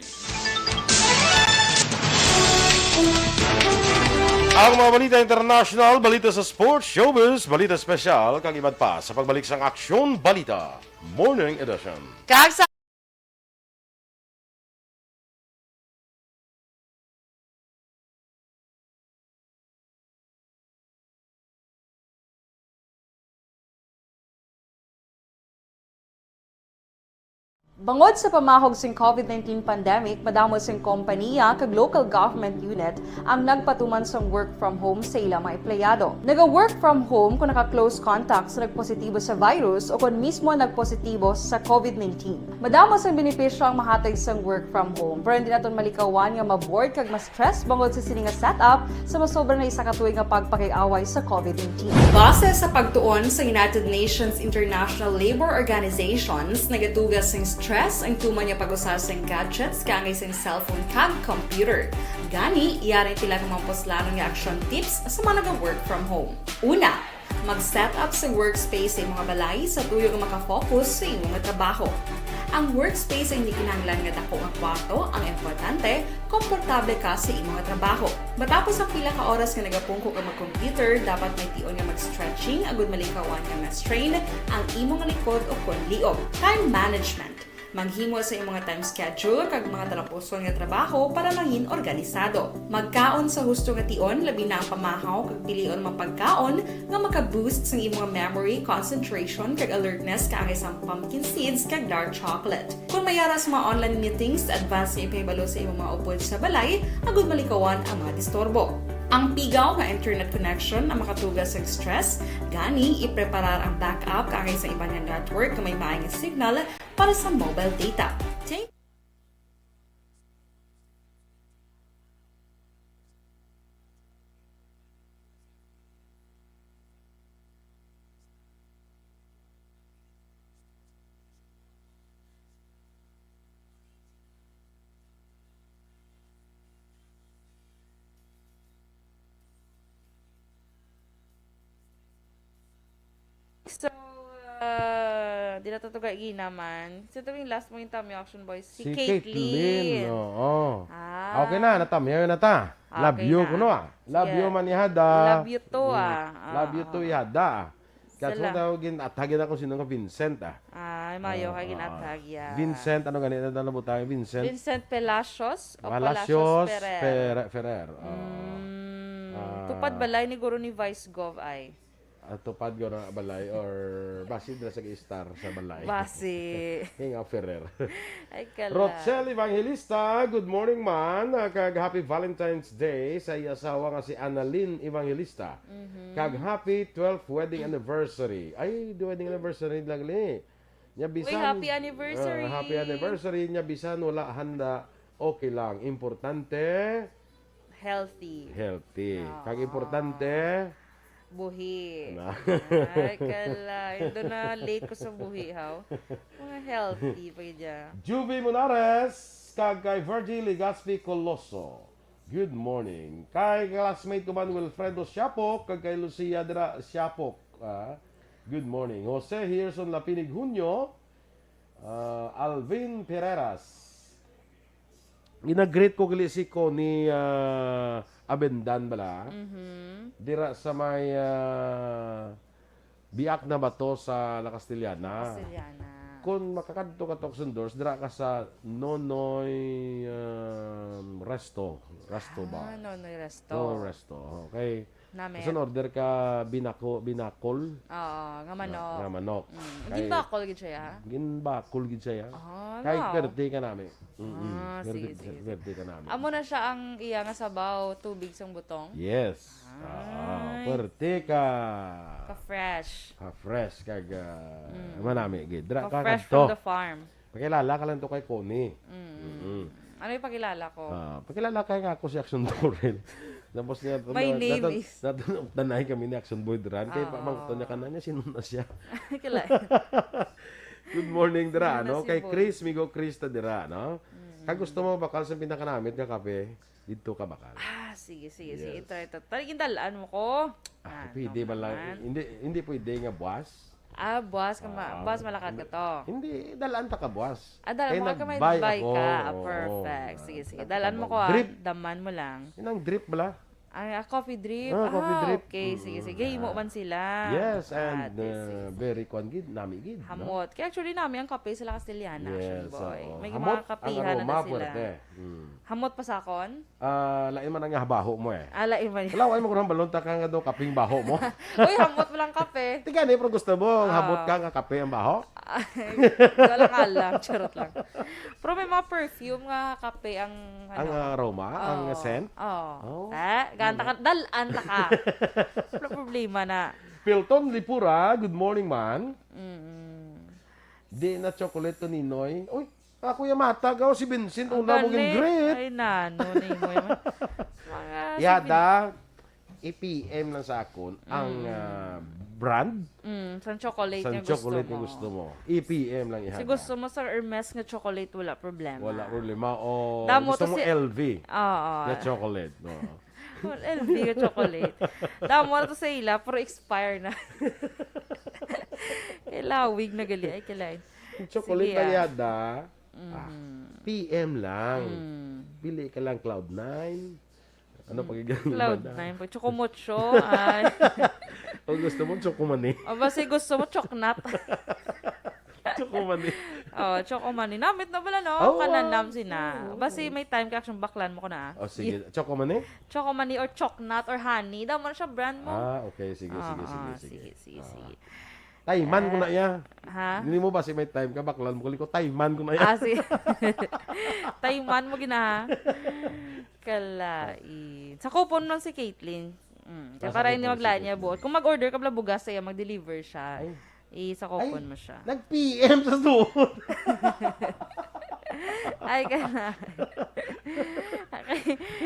Ang mga balita international, balita sa sports, showbiz, balita espesyal, kag iban pa sa pagbalik sang Aksyon Balita Morning Edition. Kag sa Bangod sa pamahog sing covid nineteen pandemic, madamo sing kompaniya kag local government unit ang nagpatuman sang work from home sa ila mga empleyado. Naga-work from home kon naka-close contact sa nagpositibo sa virus o kon mismo nagpositibo sa covid nineteen. Madamo sang benepisyo ang mahatag sang work from home, pero hindi naton malikawan nga ma-bored kag ma-stress bangod sa sini nga setup sa masobra na isa ka tuig nga pagpakig-away sa covid nineteen. Base sa pagtuon sa United Nations International Labor Organizations, nagatuga sing stress ang tuman nga pag-usa sing gadgets kaangay sing cellphone kag computer. Gani, yari pila ka mga puslanon nga action tips sa mga naga-work from home. Una, mag-set up sa workspace sa imo nga balay sa tuyo nga makafocus sa imo nga trabaho. Ang workspace ay hindi kinahanglan nga dako nga kwarto, ang importante, komportable ka sa imo nga trabaho. Matapos ang pila ka oras nga nagapungko ka mag-computer, dapat may tion nga mag-stretching agud malikawan nga ma-strain ang imo nga likod o kon liog. Time management. Maghimo sa imo nga time schedule kag mga talapuson nga trabaho para mangin organisado. Magkaon sa husto nga tion, labi na ang pamahaw, kag pilion ang mga pagkaon nga maka-boost sang imo nga memory, concentration, kag alertness, kaangay sang pumpkin seeds kag dark chocolate. Kon may ara sa mga online meetings, advance nga ipahibalo sa imo mga upod sa balay agud malikawan ang mga disturbo. Ang pigaw nga internet connection ang makatuga sang stress, gani ipreparar ang backup kaangay sa iban nga network nga may maay nga signal para sa mobile data. Thank So, uh, di na to ginaman. So, ito yung last mo yung Tamyo Action Boys. Si Si Caitlyn, Caitlyn. Oo. Ah. Okay na, natamyaw na ta. Love Okay you na. Kuno, ah. Love Sige. You man ihada. Love you too, Mm. ah. Love you Ah, too ah. Ihada. Kaya Sala- sa tawag gin-, atagin ako sino nga Vincent, ah. Ay, mayo Oo, ka oo. Ginathag, ya. Vincent, ano ganito na butang? Vincent Vincent Palacios o Palacios Palacios Ferrer? Ferrer, Ferrer. Oo. Mm, Ah. Tupad balay ni guro ni Vice Gov ay. Ah, tupad guro na balay or basi dira sa istar sa balay. Basi. Hinga Ferrer. Ay, kala. Rochelle Evangelista, good morning, man. Ah, kag happy Valentine's Day sa iya asawa nga si Annalyn Evangelista. Mhm. Kag happy twelfth wedding anniversary. Ay, di wedding anniversary lang ni. Nya Uy, bisan, happy anniversary. Ah, happy anniversary. Nya bisan wala handa, okay lang. Importante, Healthy. Healthy. Ah. Kag importante, Buhi. Na. Ay, kala. Doon na late ko sa buhi, haw. Mga healthy pa dyan. Juvie Monares, kag kay Virgie Legaspi Coloso. Good morning. Kay classmate ko man, Wilfredo Siapok, kag kay Lucia Dra Siapok. Ah, good morning. Jose Herson Lapinig Junio, Ah, Alvin Pereiras. Ginagreet ko gali si Connie, ah, Abendan bala. Mhm. Dira sa may, ah, Biak na Bato sa La Castellana. Castellana. Kung makakadto ka to, Action Doors, dira ka sa Nonoy, um, Resto. Resto Ah, Bar. Nonoy Resto. Nonoy Resto. Okay. Nami. Sa order ka binako-, binakol Oo, nga manok. Nga manok. Mm. Kay Ginbakol gid siya, ya? Ginbakol gid siya, ya? Ah, Kay wow. Perte ka nami. Mm-mm. Ah, Perte, sige, sige, sige. Perte ka nami. Amo na siya ang iya nga sabaw, tubig sang butong? Yes. Ah, Ay. Perte ka. Ka-fresh. Ka-fresh, kag, ah, Mm. manami gid. Dra-, Ka-fresh kakadto. From the farm. Pakilala ka lang to kay Connie. Mm. Mm-mm. Ano yung pakilala ko? Ah, pakilala kay nga ako si Action Torrel. Tapos niya, My nat-, name nat-, is nat-, nat-, nanay kami ni Action Boy Duran. Kay Oo. pamangkot niya ka na niya, sino na siya? Kila- Good morning, dira, Sino na no? si Kay Boy? Chris, Migo Chris ta dira, no? Mm. Kag gusto mo bakal sa pinakanamit nga kape, dito ka bakal. Ah, sige, sige, sige. Yes. Try to. Try, gindalaan mo ko. Ah, Ah, pwede no ba lang? naman. Hindi, hindi pwede nga buwas? Ah, buwas ka ma-, Ah, buwas malakat ka hindi, to. hindi, dalaan ta ka buwas. Ah, dalaan Kay mo ka, may nag-buy buy ako. ka. Ah, Oo, perfect. ah, Sige, sige. nag-, Dalaan mo nag-, ko, ah. drip. Daman mo lang. Yun ang drip bala. Ah, ah, coffee drip. Ah, coffee Ah, drip. okay. Sige, Mm, sige. Himo ah. man sila. Yes, Ah, and, di, sige, uh, sige. very kwan gid, nami gid, no? Hamot. Kaya actually, nami ang kape sila Castellana, Action Yes, Boy. oo. May Hamot mga ang kapihan na aroma, na sila. puwerte. Mm. Hamot pa sakon? Ah, lain man ang nga baho mo eh. Ah, lain man. Wala, wala mo kurang balon, ta ka nga daw kaping baho mo. Uy, hamot mo lang kape. Tiga ni, pero gusto mo, ang Ah. hamot ka nga kape ang baho? Ay, wala nga lang, charot lang. Pero may mga perfume nga kape ang, Ang ano, aroma, ang Oo. scent? Oo. Oh. Eh, ganta ka, dalan ta ka. Wala problema na. Pilton Lipura, good morning, man. Mm-mm. Di na chocolate to, Ninoy. Uy, ako yung matag, oh, si Vincent, Ang una mo galing. gin-greet. Ay, nano, Ninoy. Mga Yada, si Vin- i-P M lang sa akon ang, Mm. ah, brand. Mm, sang chocolate Sang nga gusto chocolate nga mo. gusto mo. I-P M lang ihada. Si gusto mo sa Hermes nga chocolate, wala problema. Wala problema. O Damo gusto to mo si L V Oo. nga chocolate. Oo. L V nga chocolate. Damo na to sa ila, pero expire na. Kay lawig na gali. Ay, kalain. Chocolate Sige, lang ah. yada. Ah, Mm. P M lang. Mm. Pili ka lang Cloud nine. Ano Mm. pag Cloud nine. Pag Chocomucho, ay. O gusto mo, Chocomani. O basi gusto mo, Chocnut. Chocomani. Oh, Chocomani. Namit na bala, no? Oh, Kananam wow. sina. Oh, Basi oh. may time ka, action, baklan mo ko na, ah. Oh, sige. Yeah. Chocomani? Chocomani or Chocnut or Honey. Daw mo na siya brand mo. Ah, okay. Sige, sige, Ah, sige, ah, sige. sige, sige, Ah. sige. Taiman ko na Eh, iya. ha? Hindi mo ba si may time ka, baklan mo ko, liko, taiman ko na iya. Ah, si-, taiman mo gina, ha? Kalain. Sa kupon lang si Caitlyn. Mm. Ah, Kaya sa para hindi kupon si maglaan niya Caitlyn. buot. Kung mag-order ka bala bugas sa iya, mag-deliver siya. Ay. I, sa Ay, kupon mo siya. nag-P M sa suot. Ay, ka na.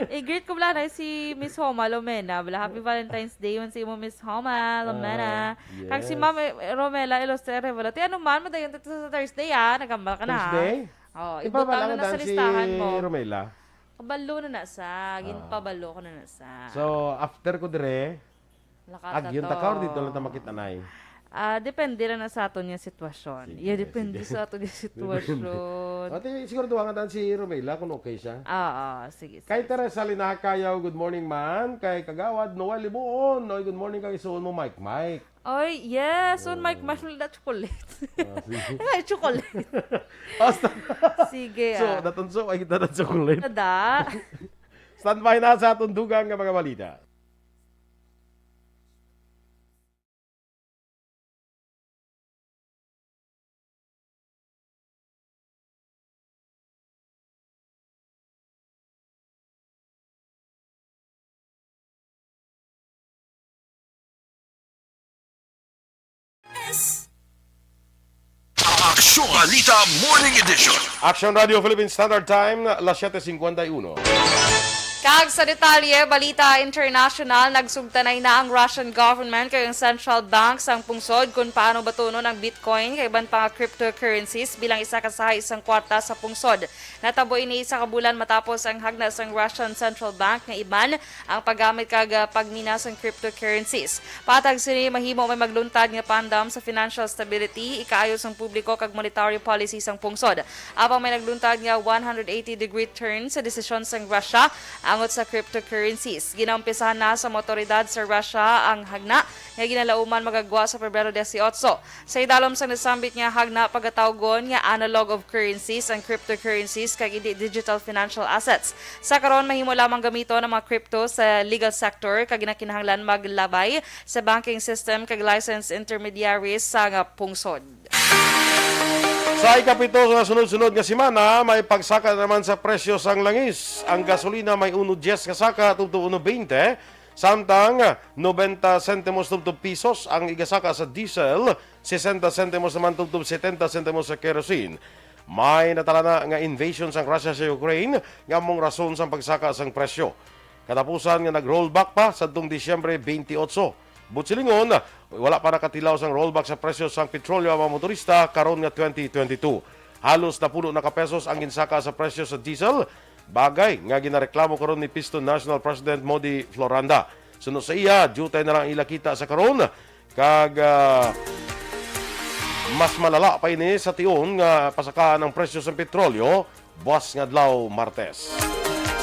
I-greet ko bala na si Miss Homa Lomena. Bala, happy Valentine's Day man sa imo, Miss Homa Lomena. Ah, Kag si yes. Ma'am, eh, Romela Ilustre Arevalo. Ti, ano man, madayon dito sa Thursday, ah. Nagambal ka na, ha? Thursday? Oh, Di ba ibutang wala na na ka sa dan si listahan mo. Romela? Kabalo na na sa. Ah. Ginpabalo ko na na sa. So, after ko dire, Lakata Agyon to. ta ka or dito lang ta makita, Nay? Ah, depende lang na sa aton nga sitwasyon. Sige, Yeah, depende sige. sa aton nga Depende. sitwasyon. Ate, siguro duha nga dan si Romela kung okay siya. Ah, ah, sige, sige, Kay sige. Teresa Linacayaw, good morning, man. Kay Kagawad Noel Libuon, oy, good morning, kay suon mo, Mike, Mike. Oy, yes, on Mike, Oh. mas wala chocolate. Ah, sige. Ay, chocolate. Basta. Sige, So, ah. natunso, ay, kita na chocolate. Kada. Standby na sa atong dugang nga mga balita. Aksyon Balita Morning Edition. Aksyon Radio Philippine Standard Time, las siete cincuenta y uno. Kag sa detalye, balita international, nagsugtanay na ang Russian government kag ang Central Bank sang pungsod kung paano batunon ang Bitcoin kag iban pa nga cryptocurrencies bilang isa ka sahi sang kwarta sa pungsod. Natabo ini isa ka bulan matapos ang hagna sang Russian Central Bank nga iban ang paggamit kag, ah, pagmina sang cryptocurrencies. Patag sini, mahimo may magluntad nga pandam sa financial stability, ikaayo sang publiko kag monetary policy sang pungsod. Apan may nagluntad nga one hundred eighty degree turn sa desisyon sang Russia angot sa cryptocurrencies. Ginaumpisahan na sa mga awtoridad sa Russia ang hagna nga ginalauman magagwa sa Pebrero dieciocho. Sa idalom sang nasambit nga hagna, pagatawgon nga analog of currencies ang cryptocurrencies kag indi digital financial assets. Sa karon, mahimo lamang gamiton ang mga crypto sa legal sector kag ginakinahanglan maglabay sa banking system kag licensed intermediaries sa nga pungsod. Sa ikapito nga sunod-sunod nga semana, may pagsaka naman sa presyo sang langis. Ang gasolina may uno dies nga saka tubtob uno veinte, samtang noventa sentimos tubtob pisos ang igasaka sa diesel, sesenta sentimos naman tubtob setenta sentimos sa kerosene. May natalana nga invasion sang Russia sa Ukraine nga among rason sang pagsaka sang presyo. Katapusan nga nag-rollback pa sadtong Disyembre twenty-eight. Buot silingon, wala pa nakatilaw sang rollback sa presyo sang petrolyo ang mga motorista karon nga twenty twenty-two. Halos napulo na ka pesos ang ginsaka sa presyo sa diesel, bagay nga ginareklamo karon ni Piston National President Modi Floranda. Suno sa iya, diutay na lang ang ila kita sa karon, kag, ah, mas malala pa ini sa tion nga pasakaan ang presyo sa petrolyo buas nga adlaw, Martes.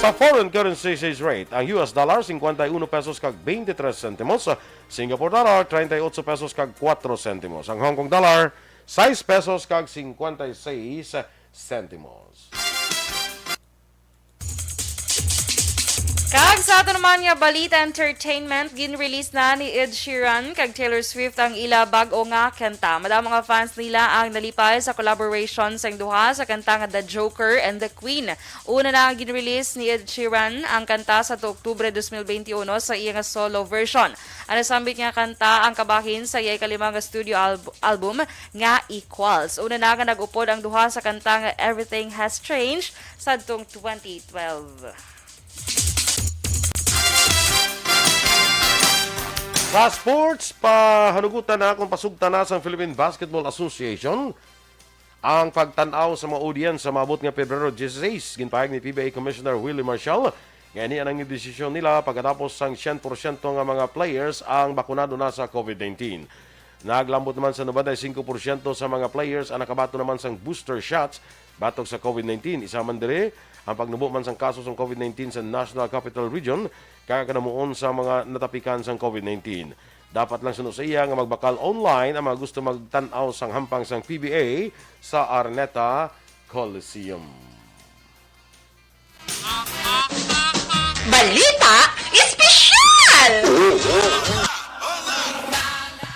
Sa foreign currency exchange rate, ang U S dollar, cincuenta y uno pesos kag veintitrés sentimos, Singapore dollar, treinta y ocho pesos kag cuatro sentimos. Ang Hong Kong dollar, sais pesos kag cincuenta y seis sentimos. Kag sa ato naman nga balita entertainment, gin-release na ni Ed Sheeran kag Taylor Swift ang ila bag-o nga kanta. Madamo nga fans nila ang nalipay sa collaboration sang duha sa kanta nga The Joker and The Queen. Una na nga gin-release ni Ed Sheeran ang kanta sa tuo Oktubre dos mil beinti uno sa iya nga solo version. Ang nasambit nga kanta ang kabahin sa iya ikalima nga studio alb-, album nga Equals. Una na nga nag-upod ang duha sa kanta nga Everything Has Changed sadtong twenty twelve. Sa sports, pahanugutan na kung pasugtan na sang Philippine Basketball Association ang pagtan-aw sa mga audience sa maabot nga Pebrero dieciséis. Ginpahayag ni P B A Commissioner Willie Marshall nga ini ang desisyon nila pagkatapos sang syen porsyento nga mga players ang bakunado na sa covid nineteen. Naglambot naman sa nobenta y singko porsyento sa mga players ang nakabaton naman sang booster shots batok sa covid nineteen. Isa man diri, ang pagnubo man sang kaso sang covid nineteen sa National Capital Region, kag kanamuon sa mga natapikan sang covid nineteen. Dapat lang suno sa iya nga magbakal online ang mga gusto magtan-aw sang hampang sang P B A sa Araneta Coliseum. Balita Espesyal!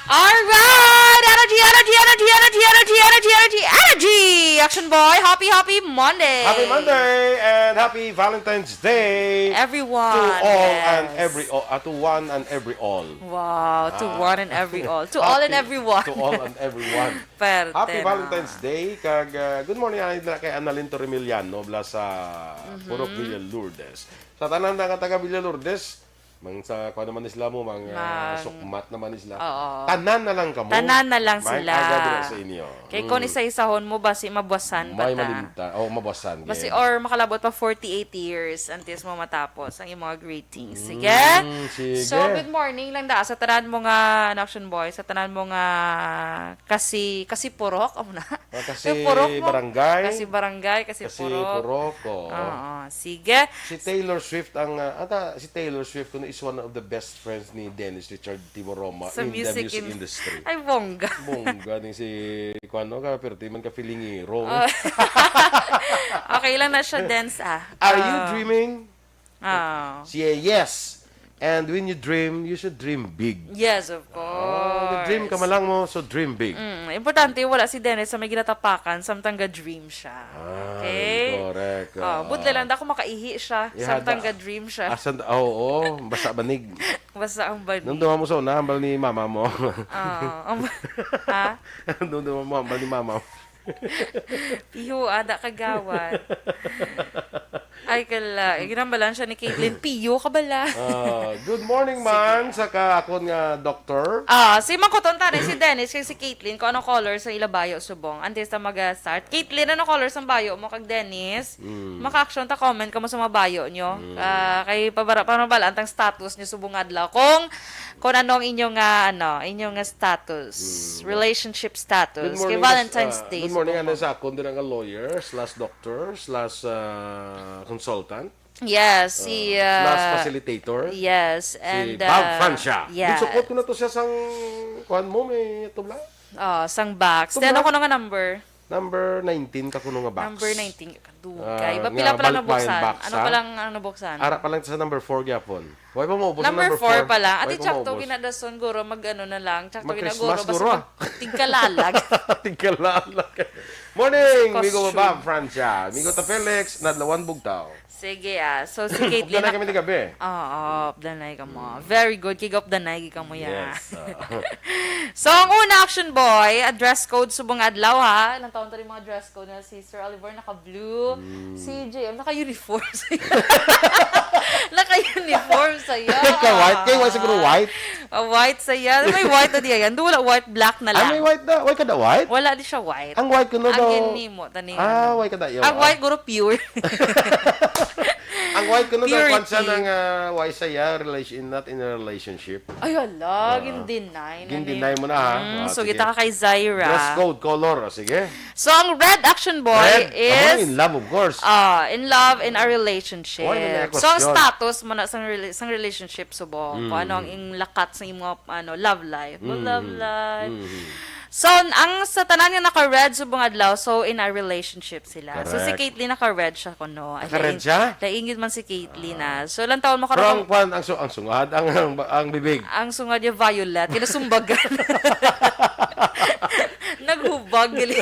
Alright! Energy, energy, energy, energy, energy, energy, energy, energy! Action Boy, happy, happy Monday! Happy Monday and happy Valentine's Day Everyone, to all and yes. every all, ah, to one and every all. Wow, to Ah. one and every all. To all and Happy everyone. to all and everyone. Perte Happy na. Valentine's Day, kag, ah, good morning, ay, na kay Annalyn Torremiliano, bla sa Mhm. Purok Villa Lourdes. Sa tanan na nga taga Villa Lourdes, mang sa, kuwan naman ni sila mo, mang, ah, Mang sukmat naman ni sila. Oo. Tanan na lang kamo. Tanan na lang May sila. aga dira sa inyo. Kay kung Mm. isa-isahon mo, basi mabuwasan pa May ta. malimta. Oh, mabuwasan, Basi, gid. or makalabot pa forty-eight years antes mo matapos ang imong greetings. Sige? Mm, sige. So, good morning lang da sa tanan mo nga, ano, Action Boy, sa tanan mo nga kasi, kasi purok, amo na? Ah, kasi Yung purok mo? barangay. Kasi barangay, kasi Kasi purok. purok, oo. Oo, sige. Si Taylor Swift ang, ah, ata, si Taylor Swift kuno is one of the best friends ni Dennis Richard Tiboroma Sa in the music music in- industry. Ay, bongga. Bongga ni si, kuwan, no, ka, pero di man ka feelingero. Oh. Okay lang na siya, Dens, ah. Are you Ah. dreaming? Ah. Siya, yes. And when you dream, you should dream big. Yes, of Oh, the dream ka course. man lang mo, so dream big. Mm, importante, wala si Dennis sa may ginatapakan, samtang ga-dream siya. Ah, Okay? correct. Oh, Oo. budlay lang, da kung makaihi siya, Ihada. samtang ga-dream siya. Asan, ah, oo, basa banig. Basa ang banig. Nung duha mo sa una, hambal ni mama mo. Ah, ang, ha? Nung duha mo, hambal ni mama mo. Piho, ada kagawad. Ay, kala. Ginambalan siya ni Caitlyn. Piyo ka bala. Ah, good morning man sa ka akon nga doktor. Ah, si Mangkuton tani, si Dennis, kay si Caitlyn, kung anong color sa ila bayo subong. Antes ta mag-start. Caitlyn, ano color sa bayo mo kag Dennis? Mm. Maka-action ta, comment kamo sa mga bayo nyo. Mm. Ah, kay pabara, para mabalaan tang status nyo subong adlaw. Kung, kung ano ang inyong, ah, ano, inyong, ah, status. Mm. Relationship status. Good Kay morning, Valentine's ah, Day good morning, subong ano mo. Sa akon din ang lawyer, slash doctor, slash, ah, consultant. Yes, si, Uh, class uh, facilitator. Yes, Si and, Bob uh, Francia. Yeah. Ginsukot ko na to siya sang, kuwan mo, may tubla? Oh, sang box. Tubla? Then ano ko nga number? Number nineteen ka kuno nga box. Number nineteen. Kadugay. Ah, Ba, nga pila pa lang balikbayan nabuksan? Box, Ano ha? pa lang ang nabuksan? Ara pa lang sa number four gyapon. Why pa maubos ang Number number four four? pa lang. Why Ate, pa tsakto maubos? Ginadason, guro, mag-ano na lang. Tsakto Mag-Christmas, ginaguro, basta guro, ah. mag-, tigkalalag. Tigkalalag. Morning, Amigo Costume. Bob Francia. Amigo ta Felix, Nadlawan Bugtaw. Sige, ah. So, si Caitlyn Updanay na- kami ni gabi. Oo, updanay ka mo. Very good. Kig updanay ka mo, ya. Yes, ah. So, ang una, action boy, a dress code subong adlaw, ha? Ilang taon to rin mga dress code na si Sir Oliver, naka-blue. Mm. Si J M, naka-uniform siya. Naka-uniform siya. Kay ka white? Kay white siguro white? Ah, white siya. May white na diya yan. Doon wala white, black na Ah, lang. may white na. Why ka da white? Wala di siya white. Ang white ko no Ang daw. Ginimo, tani, Ah, ano. why ka da yaw? Ang Ah. white, guro pure. Ang white ko no daw, Purity. kwan siya ng, ah, why saya relation, not in a relationship. Ay, hala, Ah. gin-deny na Gin-deny ni. mo na, ha? Mm, Ah, so, sige. kita ka kay Zaira. Dress code, color, ah, sige. So, ang red action boy Red. Ako is, in love, of course. ah, in love, in a relationship. Why na may So, ang question? status mo na sa rela-, sa relationship, subong, kung Mm. ano ang ing lakat sa imong, ano, love life. Mo Mm. love life. Mm. So, ang sa tanan nga naka-red subong adlaw, so in a relationship sila. So, si Correct. Caitlyn naka-red siya kuno. Ay, Naka-red laing-, siya? laing yun man si Caitlyn, ah. So, ilang taon mo Pero karon ang kwan, ang su-, ang sungad, ang, ang, ang bibig. Ang sungad niya violet. Kinasumbagan. Naghubag, gali.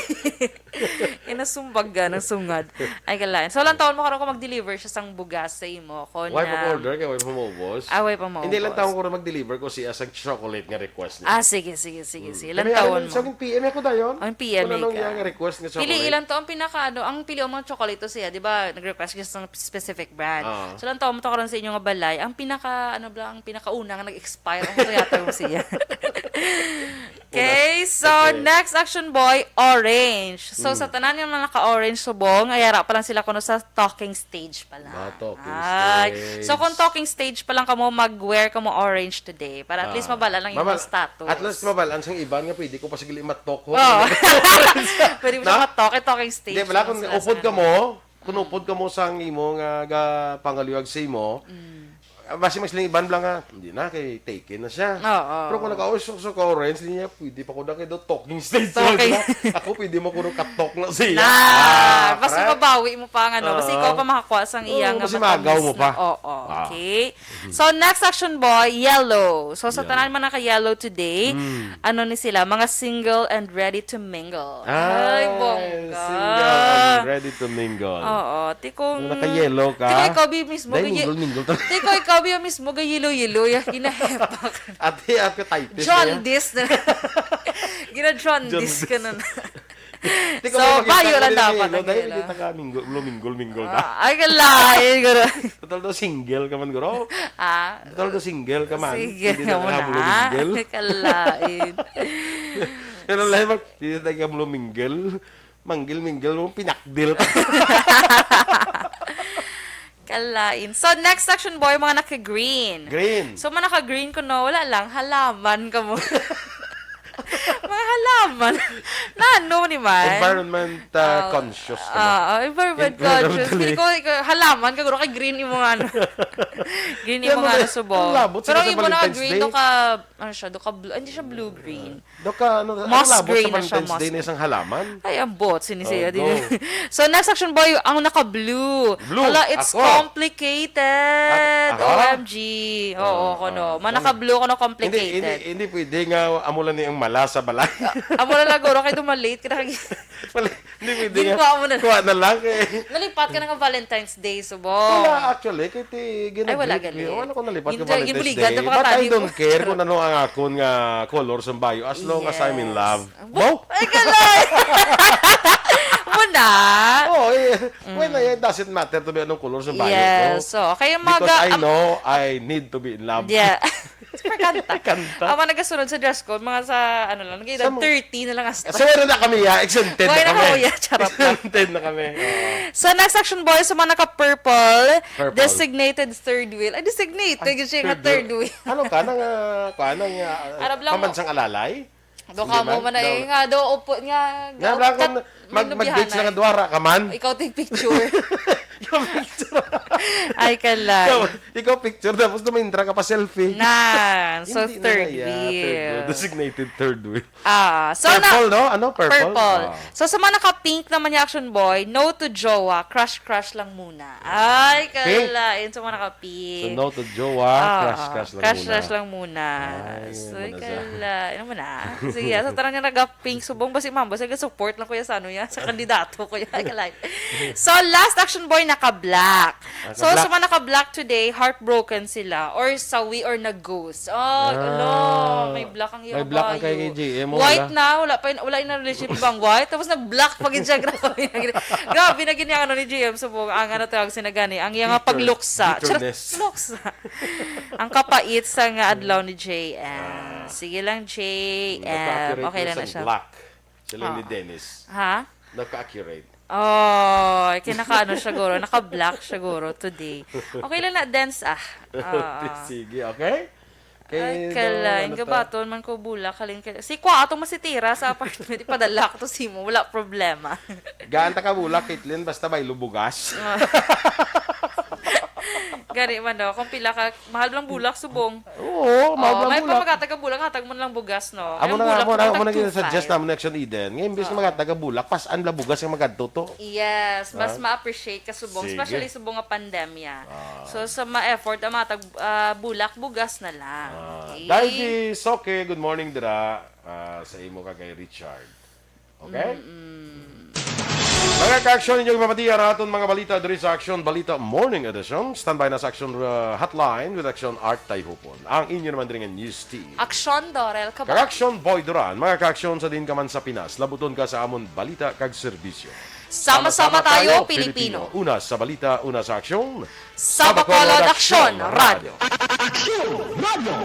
Kinasumbagan ang sungad. Ay, kalain. So, ilang taon mo karon kung mag-deliver siya sang bugas sa imo? Kung Why pa na order? Kaya why pa maubos? Ah, why pa maubos? Hindi lang taon ko rin mag-deliver ko siya sa chocolate nga request niya. Ah, sige, sige, sige, Hmm. sige. Kaya Ilang may taon alam mo? sa P M ako dayon. Ang P M Kung anong ka. iyang request nga Pili, chocolate. ilang taon pinaka, ano, ang pili ang mga chocolate to siya, di ba? Nag-request siya sa specific brand. Ah. So, ilang taon mo to karon sa inyo nga balay? Ang pinaka, ano ba, ang pinakauna nga nag-expire ang Toyota mo siya. Okay, so Okay. next action boy, orange. So, Mm. sa tanan nga mga naka-orange subong, ayara pa lang sila kuno sa talking stage pa lang. Ah, talking Ay. stage. So, kung talking stage pa lang kamo, mag-wear kamo orange today. Para at least Ah. mabala lang yung Mabal-, status. at least mabal-an sang iban nga pwede ko pa sige matok, ho. Oh. Pwede mo siya Na? matok, eh, talking stage Hindi, wala, lang kung sila upod sa ka mo, kung upod ka mo sang imo nga ga-, pangaluyag sa imo, Mm. ah, basi mas lang iban lang nga, hindi na, kay taken na siya. Oo. Pero kung naka-usok sa ka orange, hindi niya, pwede pa ko na kay do talking stage. Talking. Ako, pwede mo kuno katok na siya. Na, Ah, basi correct. mabawi mo pa, ano, basi Oo. ikaw pa makakuha sang Oo, iyang basi matamis magaw mo na. pa. Oo, Ah. okay. So, next action boy, yellow. So, sa Yellow. tanan man naka-yellow today, Mm. ano ni sila, mga single and ready to mingle. Ay, Ay, bongga. single and ready to mingle. Oo, ti kung Kung naka-yellow ka, ti kung ikaw, bi, mismo, dahil ga-, mingle-mingle talaga. ti kung ikaw, bi, mismo, ga-yellow-yellow, ya, ginahepak. Ate, hepatitis na yan. Jaundice na. Gina-jaundice Jaundice. ka na na. Di ko So, may makita bayo ko lang din dapat yellow, ang dahil yellow. hindi ta ka mingle, mingle, mingle ta. Ah, ay, kalain, guro. Total do single ka man, guro. Ah. Total do single ka man. Sige Hindi na naman ka na. mingle. Kalain. Pero lang, mag-, hindi na tayo mingle. Manggil-minggil mo, pinakdil. Kalain. So, next section, boy, mga naka-green. Green. So, mga naka-green ko, no, wala lang, halaman ka mo. Mga halaman. Na ano ni man? Environment, uh, Ah, conscious ka ba? ah, ah, environment conscious. Environmentally. Hindi ko, ikaw, halaman ka, guro, kay green yung mga ano. Green yung Yan mga mga ano, subong. labot Pero sila sa yung mga Valentine's green, Day. do ka, ano siya, do ka blue, hindi siya blue-green. Do ka, ano, Moss ano labot gray sa na siya, Valentine's moss Day na gray. isang halaman? Ay, ambot, sini Oh, siya, di go. ba? So, next section, boy, ang naka-blue. Blue. Hala, it's Ako. complicated. At, aha. O M G. Oo, Ah, ko, no. ah, Man, naka-blue ko, no, Hindi, hindi, complicated. hindi pwede nga amo lang ni ang mala sa balay. Amo lang, guro, kay dumalate ka na. Mali, hindi pwede Gin-, nga. kuha mo na. Kuha na lang, eh. Nalipat ka na nga Valentine's Day, subong. Wala, actually, kay ti, Ay, wala, gina-greet gali. ko. Wala ko nalipat Gin-, nga Valentine's ginbuligan Day. na mga But I tani mo. don't care kung ano ang akon nga color sa bayo, as long as I'm in Yes. love. Bo-, Bo? ay, kalay! Mo na. Oh, eh, well, eh, it doesn't matter to me anong color sa bayo ko. Yes, so, kaya mga Because ga- I know I need to be in love. Yeah. Super kanta. Kanta. Ang mga nagasunod sa dress code, mga sa, ano lang, nag-edad Sa mga thirty na lang hasta. So, ano na kami, ya? Exempted Why na na kami. kamo, ya? Charot lang. Exempted na kami. Oo. So, next action, boy, sa mga naka-purple, Purple. Designated third wheel. Ay, designated, Ay, yun siya nga third third wheel. wheel. Ano ka, nang, ah, kuha, nang, ah, Arab lang mo. pamansang alalay? Do Hindi ka mo man. man ay Do- nga, do, upo nga, Nga, ga-, bra, kat-, kung mag-, may mag-date nabyahan sila ay. nga duwara ka man. Ikaw, take picture. Ikaw picture. Ay, kalay. Ikaw, ikaw picture, tapos dumintra ka pa selfie. Na, so Hindi na third na, yeah, third wheel. wheel. Designated third wheel. Ah, so na Purple, no? Ano? Purple? Purple. Ah. So, sa mga naka-pink naman yung action boy, no to jowa, crush-crush lang muna. Ay, Pink? kalain sa mga naka-pink. So, no to jowa, Ah, crush-crush lang crush-crush muna. lang muna. Ay, So, ano na siya? kalain. Ano mo na? Sige, sa tarang nga naga-pink, subong ba si Ma'am? Basta support lang kuya sa ano yan, sa kandidato kuya. Ay, kalain. So, last action boy, naka-black. Ah, So, naka-black. sa mga naka-black today, heartbroken sila, or sawi, or nag-ghost. Oh, Ah. ano, may black ang May black ang kay bayo. G M, White wala. na, wala pa yun, wala yung relationship bang white? Tapos nag-black pa gid siya, grabe. Grabe na gid yung ano ni G M, subong, ang ano tawag sinagani, ang iyang Bitter-, pagluksa. bitterness. Charot, luksa. Ang kapait sa nga adlaw ni J M. Ah. Sige lang, J M. Nagka-accurate Okay na lang sa na siya. black. Sila ni Oo. Dennis. Ha? Nagka-accurate. Oh, kinakaano siya guro, naka-black siya guro today. Okay lang na, Dens, ah. Oo. Sige, okay? Ay, Kay kalain, ano to? gabaton man ko bulak, halin ka. Si Kwa, ato masitira sa apartment, ipadala ko to simo, wala problema. Gaan ta ka bulak, Caitlyn, basta may lubugas. Gani man daw, kung pila ka, mahal lang bulak, subong. Oo, mahal Oh, lang may bulak. pa maghatag ka bulak, hatag mo lang bugas, no? Amo Ang na nga, bulak amo ko na, amo na tag two five. gina-suggest naman ni Action Eden. Nga imbes na Oo. maghatag ka bulak, pas-an lang bugas nga magkadto to. Yes, mas Ah. ma-appreciate ka subong, Sige. especially subong nga pandemya. Ah. So, sa ma-effort, ang matag, ah, bulak, bugas na lang. Ah, Okay? Dahil di Soke, good morning dira, ah, sa imo ka kay Richard. Okay? Mm-mm. Mga ka-action, inyong mapatiya ra aton mga balita diri sa Action Balita Morning Edition. Standby na sa Action, uh, Hotline with Action Art Tayhupon. Ang inyo naman diri nga news team. Action, Dorel Cabal. Kag Action, Boy Duran. Mga ka-action, sa din ka man sa Pinas, labuton ka sa amon balita kag serbisyo. Sama-sama tayo, Pilipino. Una sa balita, una sa aksyon. Sa Bacolod, Action Radio. Action Radio.